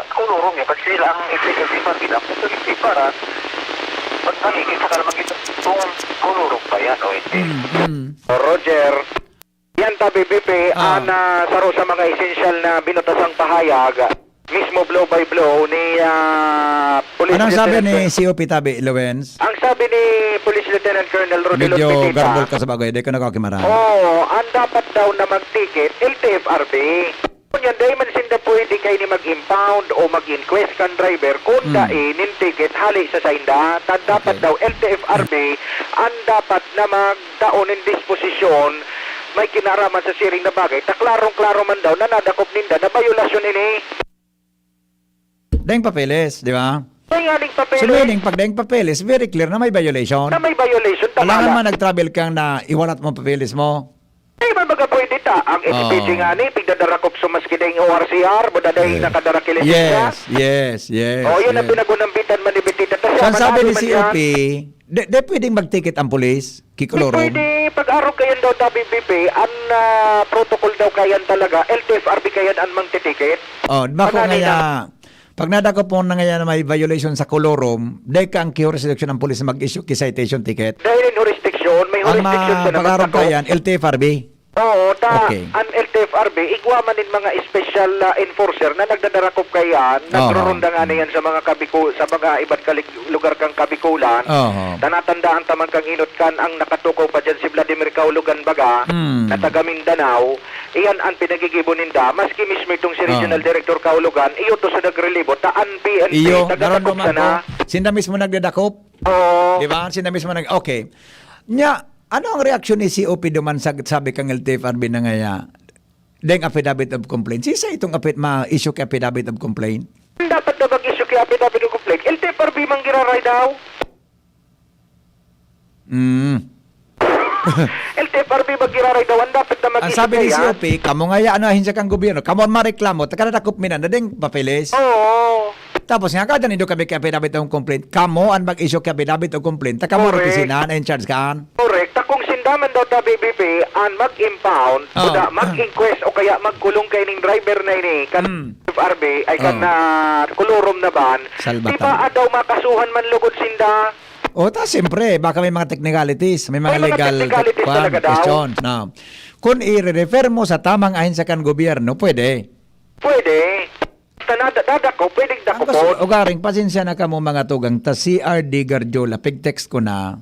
kulurong yun. Kasi sila ang executive ang ginamit. So, hindi para pag nakikita ka naman ito, kung kulurong pa yan o hindi. Mm, mm. Roger, yan tabi, B P, Ah. ang, ah, saro sa mga essential na binutasang pahayag, mismo blow by blow ni, ah, Police Anong sabi Lieutenant ni Colonel C O P tabi, Lawrence? Ang sabi ni Police Lieutenant Colonel Rodel Medyo Orpitita, garbol ka sa bagay, di ka nakakimaran. Oo, ang dapat daw na mag-ticket, L T F R B. Ngunyan, dai man sinda pwede kaini mag-impound o mag-inquest kan driver kung Hmm. dai nin ticket hali sa sainda. Ta dapat Okay. daw L T F R B ang dapat na magtao nin disposisyon. May kinaraman sa siring na bagay. Ta klarong-klaro man daw na nadakop ninda na bayolasyon ini. Daing papeles, di ba? May nganing papeles. So, meaning, pag daing papeles, very clear na may violation. Na may violation, tama Alangan na. man nag-travel kang na iwalat mo papeles mo. Di ba baga pwede ta? Ang Oo. S P G nga ni, pigdadarakop sa maski daing O R C R, buda daing Eh. nakadara ki lisensya. Yes, yes, yes, O, yun ang yes. pinagunambitan man ni Bitita. Ta siya, So, ang sabi manalo ni man C O P, yan. di, di pwedeng mag-ticket ang pulis, Di kikolorom. pwede, pag-arog kayan daw tabi, B P, ang, ah, protocol daw kayan talaga, L T F R B kayan ang mangtitiket. Oh, bako Ang ngaya, nani na- pag nadakop mo na ngaya na may violation sa kolorom, dai ka ang kijurisdiction ang pulis na mag-issue ki citation ticket. Dahil in jurisdiction, may Ang jurisdiction mga siya na pag-arog magdakop. kayan, L T F R B. Oo, ta, Okay. ang L T F R B, igwa man nin mga special, ah, enforcer na nagdadarakop kayan, Oho. nagruronda nga na yan sa mga Kabiku-, sa mga iba't kalig-, lugar kang Kabikulan. Oho. Ta natandaan ta man kang inot kan ang nakatukaw pa dyan si Vladimir Kaulogan baga, Hmm. na taga Mindanao. Iyan ang pinagigibo ninda. Maski mismo itong si Regional Ah. Director Kaulogan, iyo to sa nagrelibo, ta ang P N P, Iyo, taga-dakop naramdaman sana. ko. Sinda mismo nagdadakop. Oo. Di ba? Sinda mismo nag-, okay. Nya, ano ang reaksyon ni C O P duman sa sabi kang L T F R B na ngaya? Deng affidavit of complaint. Sisay itong affid-, ma-issue ki affidavit of complaint? Dapat na mag-issue ki affidavit of complaint. L T F R B man giraray daw. Mm. L T F R B man giraray daw. Ang dapat na Ang mag-issue sabi ni kaya? C O P, kamo ngaya, ano, ahensya kang gobyerno, kamo ang mareklamo, ta kadadakop mi na, na deng papeles. Oo. Tapos nga, kada nindo kami ki affidavit of complaint, kamo ang mag-issue ki affidavit of complaint, ta kamo Correct. opisina na in charge kan. Correct. Ta kung sinda man daw ta, B B P, ang mag-impound, Oh. kuda mag-inquest o kaya magkulong kaining driver na ini, kan Mm. F R B, ay kan, Oh. ah, kolorom na van, Salbatan. di ba, ah, daw makasuhan man lugod sinda? Oh, ta, siyempre, baka may mga technicalities, may mga May mga legal technicalities kwan, talaga daw. questions, no? Kung i-refer mo sa tamang ahensya kan gobyerno, pwede. Pwede. Basta nada-, dadako, pwedeng Ang dakopon. kas-, ugaring, pasensya na kamo, mga tugang, ta si R D Garjola, pig-text ko na.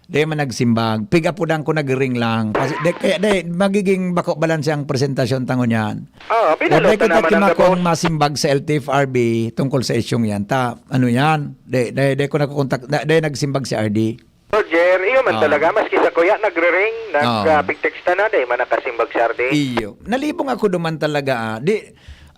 Di man nagsimbag. Pig-apudan ko, nag-ring lang. Kasi, di, kaya, di, magiging bako balanse ang presentasyon ta ngunyan. Ah, O, binalot di na kita naman ang kimakong gabos. masimbag sa L T F R B tungkol sa isyung yan. Ta, ano yan? Di, di, di ko nakukontak, di, di nagsimbag si R D. Roger, iyo man Oo. talaga, maski sa kuya, nagre-ring, nag, Oo. ah, pig-text na, di man nakasimbag si R D. Iyo. Nalibong ako duman talaga, ah. Di,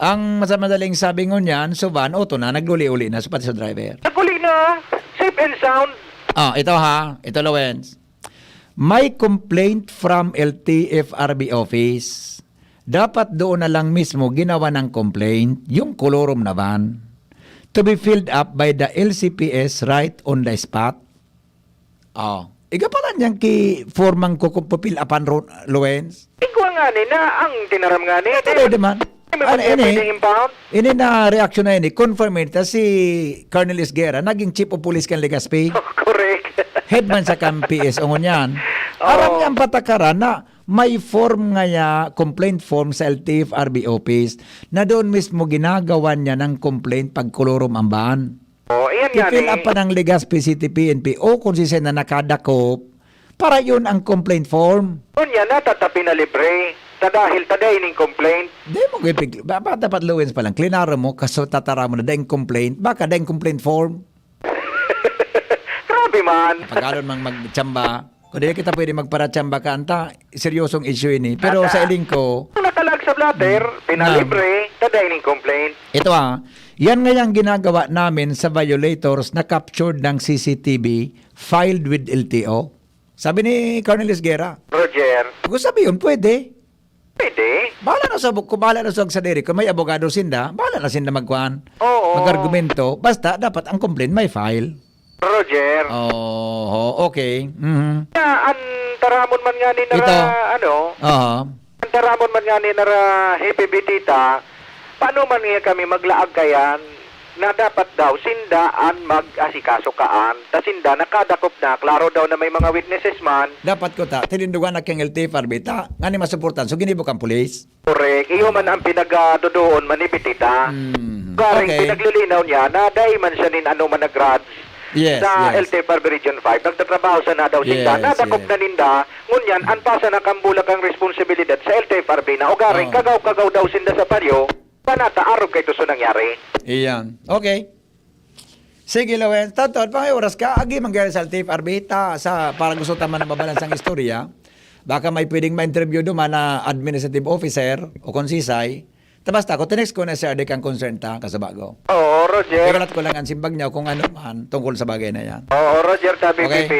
ang mas madaling sabi ngunyan, so van, auto na, nag-uli-uli na, so pati sa driver. Nag-uli na, safe and sound. Ah, ito ha, ito, Lawens. May complaint from L T F R B office. Dapat doon na lang mismo ginawa ng complaint, yung kolorom na van. To be filled up by the L C P S right on the spot. Oh. Iga pala niyang ki formang ko kung pupil apan ro-, Lawens? Igwa nga ni na ang tinaram nga ni. Ito na naman. Hindi mo Ano, ba niya ini? pwedeng impound? Ini na reaksyon na ini, confirm ito si Colonel Esguerra, naging chief of police kan Legazpi. Correct. Headman sa kan P S O ngunyan. Oo. Aram niya ang patakaran na may form ngaya, complaint form sa L T F R B office na doon mismo ginagawa niya ng complaint pag kolorom ang van. Oh, iyan nga Kipil ni. ang panang Legazpi City P N P o kung sisay na nakadakop, para yun ang complaint form. Unya, natatapi na libre. Ta dahil ta dai ning complaint. Di mo gipig-, ba, ba dapat Lawens pa lang, klinaro mo, kaso tatara mo na daing complaint, baka daing complaint form. Grabe man. Pagalon mang magtsamba. Kung di kita pwede magparatsamba ka, anta, seryosong issue ini. Pero Ata. sa iling ko, Ang nakalag sa blotter, Mm. pinalibre, ta dai ning complaint. Ito ah, yan nga yung ginagawa namin sa violators na captured ng C C T V, filed with L T O. Sabi ni Colonel Esguerra, Roger. Kung sabi yun, pwede. Pwede. Bahala na sa bu-, kung bahala na sa, sa diri. Kung may abogado sinda, bahala na sinda magkuhan. Oo. Mag-argumento. Basta, dapat ang complaint may file. Roger. Oo, okay. Mhm. Kaya, ang taramon man nga ni nara, Ito. ano, Oo. ang taramon man nga ni nara, Happy Bitita, Paano man nga kami maglaag kayan na dapat daw sinda an mag-asikaso kaan? Ta sinda nakadakop na, klaro daw na may mga witnesses man. Dapat ko ta, tinindugan na kang L T F R B ta, nga ni masuportan, so ginibo kang pulis. Correct. Iyo man ang pinagadudoon, manibitita. Mm. Garing Okay. pinaglilinaw niya na dai man siya nin ano man na grudge Yes, sa yes. L T F R B Region five. Nagtatrabaho sana daw sinda. Yes, Nadakop yes. na ninda. Ngunyan, an pasa na kang bulak ang responsibilidad sa L T F R B na ugaring Oh. kagaw-kagaw daw sinda sa baryo, banata arog kay tuso nangyari. Iyan. Okay. Sige, Lowen. Tanto, pangay oras ka, agi man gaya sa L T F R B, ta, sa, para gusto ta man nababalan sang istorya. Baka may pwedeng ma-interview duman na administrative officer o konsisay. Ta basta, kung tinext ko na si R D kang concern ta, kasaba ko. Oo, Roger. Pagalat ko lang ang simbag niya kung ano man tungkol sa bagay na yan. Oo, Roger, tabi Okay. P P.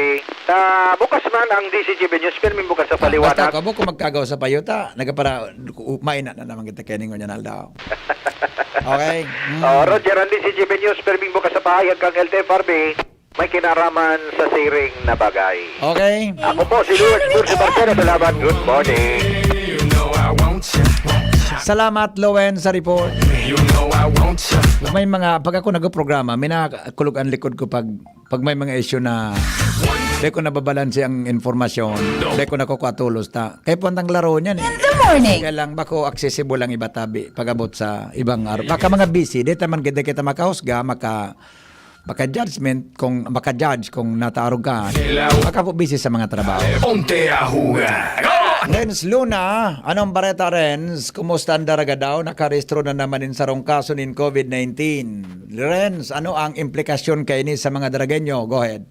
Ta, bukas man ang D C G B News, pirming bukas sa Ah, paliwanag. basta ako, buko magkagaw sa payo, ta, nagapara, maina na naman kita kaya ningon yan, Aldaw. Okay? Mm. Oh, Roger, ang D C G B News, pirming bukas sa pahayag kang L T F R B, may kinaraman sa siring na bagay. Okay. Ako po si Louis Bursi Barcelo, salamat. Good morning. Salamat, Lowen, sa report. May mga, pag ako nagprograma, may nakakulog ang likod ko pag, pag may mga issue na di ko nababalanse ang informasyon, di ko nakukuha tulos ta. Kaya puntang laro niyan eh. In the morning. Kaya lang, bako accessible ang iba tabi pag-abot sa ibang araw. Baka mga busy, di taman kita, kita makahusga, maka, maka-judgment, kung maka-judge kung nataarog ka. Baka po busy sa mga trabaho. Ponte a jugar. Renz Luna, anong bareta, Renz? Kumusta ang Daraga daw? Nakarehistro na naman in sarong kaso nin covid nineteen. Renz, ano ang implikasyon kaini sa mga Daragenyo? Go ahead.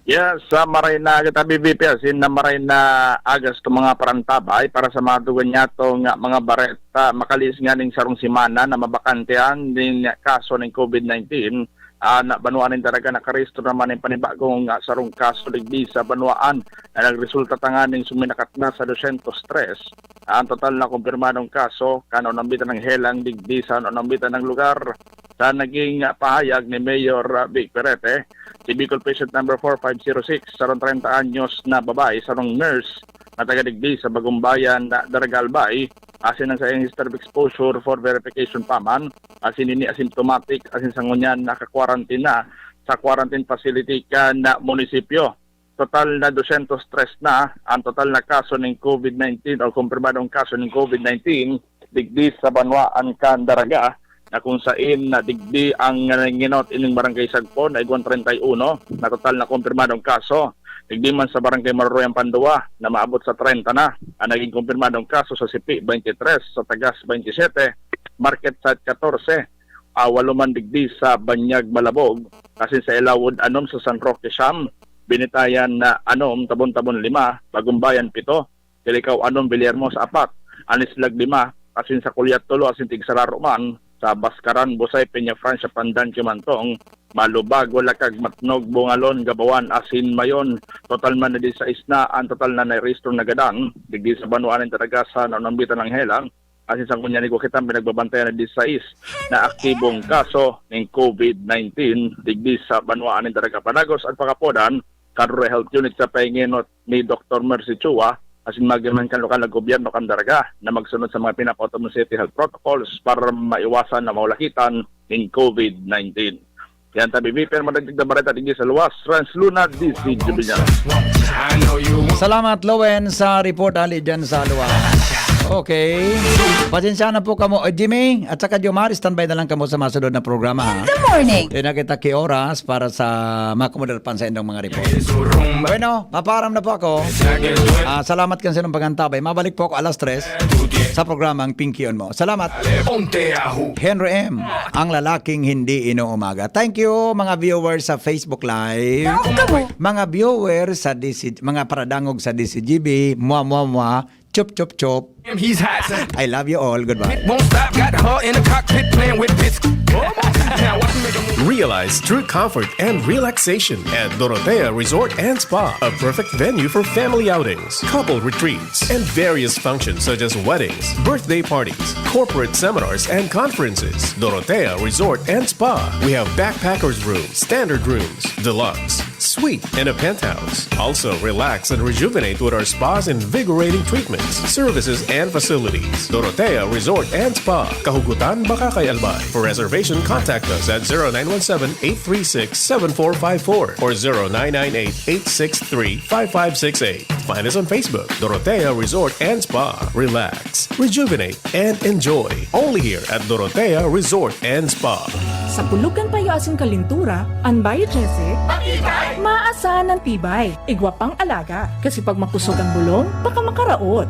Yes, sa maray na kita, B B P, asin na maray na agas to mga parantabay para sa mga duganyato nga mga bareta, makalis nga ning sarong semana na mabakantehan ning kaso ning covid nineteen, ah, na banwaan nin Daraga nakarehistro naman ning panibagong, ah, sarong kaso digdi sa banwaan na nagresulta tanganing suminakat na sa dosyentos tres ang total na kumpirmadong kaso kan unambitan ng helang digdi sa unambitan ng lugar. Sa naging, ah, pahayag ni Mayor, ah, Vic Perete, si Bicol Patient Number four five zero six, sarong treinta anyos na babae, sarong nurse na taga digdi sa Bagumbayan na Daraga, Albay, asin ang saiyang history of exposure for verification pa man, asin ini asymptomatic, asin sa ngunyan naka-quarantine na sa quarantine facility kan munisipyo. Total na dosyentos tres na ang total na kaso ning covid nineteen o kumpirmadong kaso ning covid nineteen digdi sa banwaan kan Daraga, na kung sain na digdi ang nanginot ining Barangay Sagpon na igwang treinta y uno na total na kumpirmadong kaso. Digdi man sa Barangay Maroroyan Pandua na maabot sa treinta na ang naging kumpirmadong kaso, sa Sipi, twenty-three, sa Tagas, twenty-seven, Market Site, katorse, ah, walo man digdi sa Banyag, Malabog, asin sa Ilawod, anom, sa San Roque, siyam, Binitayan na anom, Tabon-Tabon, lima, Bagumbayan, pito, Tilicao, anom, Villarmosa, apat, Anislag, lima, asin sa Culiat, tolo, asin tigsararo man sa Bascaran, Busay, Peñafrancia, Pandan, Cumantong, Malubag, Walacag, Matnog, Bungalon, Gabawan, asin Mayon. Total man na disais na ang total na nairehistro na gadan digdi sa banwaan nin Daraga sa naunambitan ng helang. Asin sa ngunyan igwa kitang pinagbabantayan na disais na aktibong kaso ning covid nineteen digdi sa banwaan nin Daraga. Padagos an pakapodan kan Rural Health Unit sa pahingenot ni Doktor Mercy Chua, asin magiman kan lokal na gobyerno kan Daraga na magsunod sa mga pinapautos nin City Health Protocols para maiwasan na maulakitan nin covid nineteen. Yan tabi, Viper, madagdag na bareta digdi sa luwas, Renz Luna, D C Jubinyal. Salamat, Lowen, sa report ali dyan sa luwas. Okay. Pasensya na po kamo. Eh, Jimmy, at saka Jomar, standby na lang kamo sa masunod na programa, ha? In the morning. Di na kita ki oras para sa makomodar pan sa indong mga report. Bueno, papaaram na po ako. Ah, salamat kan sinong pagantabay. Mabalik po ako alas tres sa programang Pinkion Mo. Salamat. Ponte Ahu. Henry M, ang lalaking hindi inuumaga. Thank you, mga viewers sa Facebook Live. Mga viewers sa D C, mga paradangog sa D C G B, mwa, mwa, mwa, chup, chup, chup. He's hot. I love you all. Goodbye. Won't stop, got her in the cockpit playing with bits. Now watch me make a move. Realize true comfort and relaxation at Dorotea Resort and Spa, a perfect venue for family outings, couple retreats, and various functions such as weddings, birthday parties, corporate seminars, and conferences. Dorotea Resort and Spa. We have backpackers rooms, standard rooms, deluxe, Suite and a penthouse. Also, relax and rejuvenate with our spa's invigorating treatments, services, and facilities. Dorotea Resort and Spa, Kahugutan, Bacacay, Albay. For reservation, contact us at zero nine one seven, eight three six, seven four five four or zero nine nine eight, eight six three, five five six eight. Find us on Facebook, Dorotea Resort and Spa. Relax, rejuvenate, and enjoy. Only here at Dorotea Resort and Spa. Sa pulugan payo asin kalintura, an Bio trese, matibay, maasahan ng tibay. Igwa pang alaga, kasi pag makusog ang bulong, baka makaraot.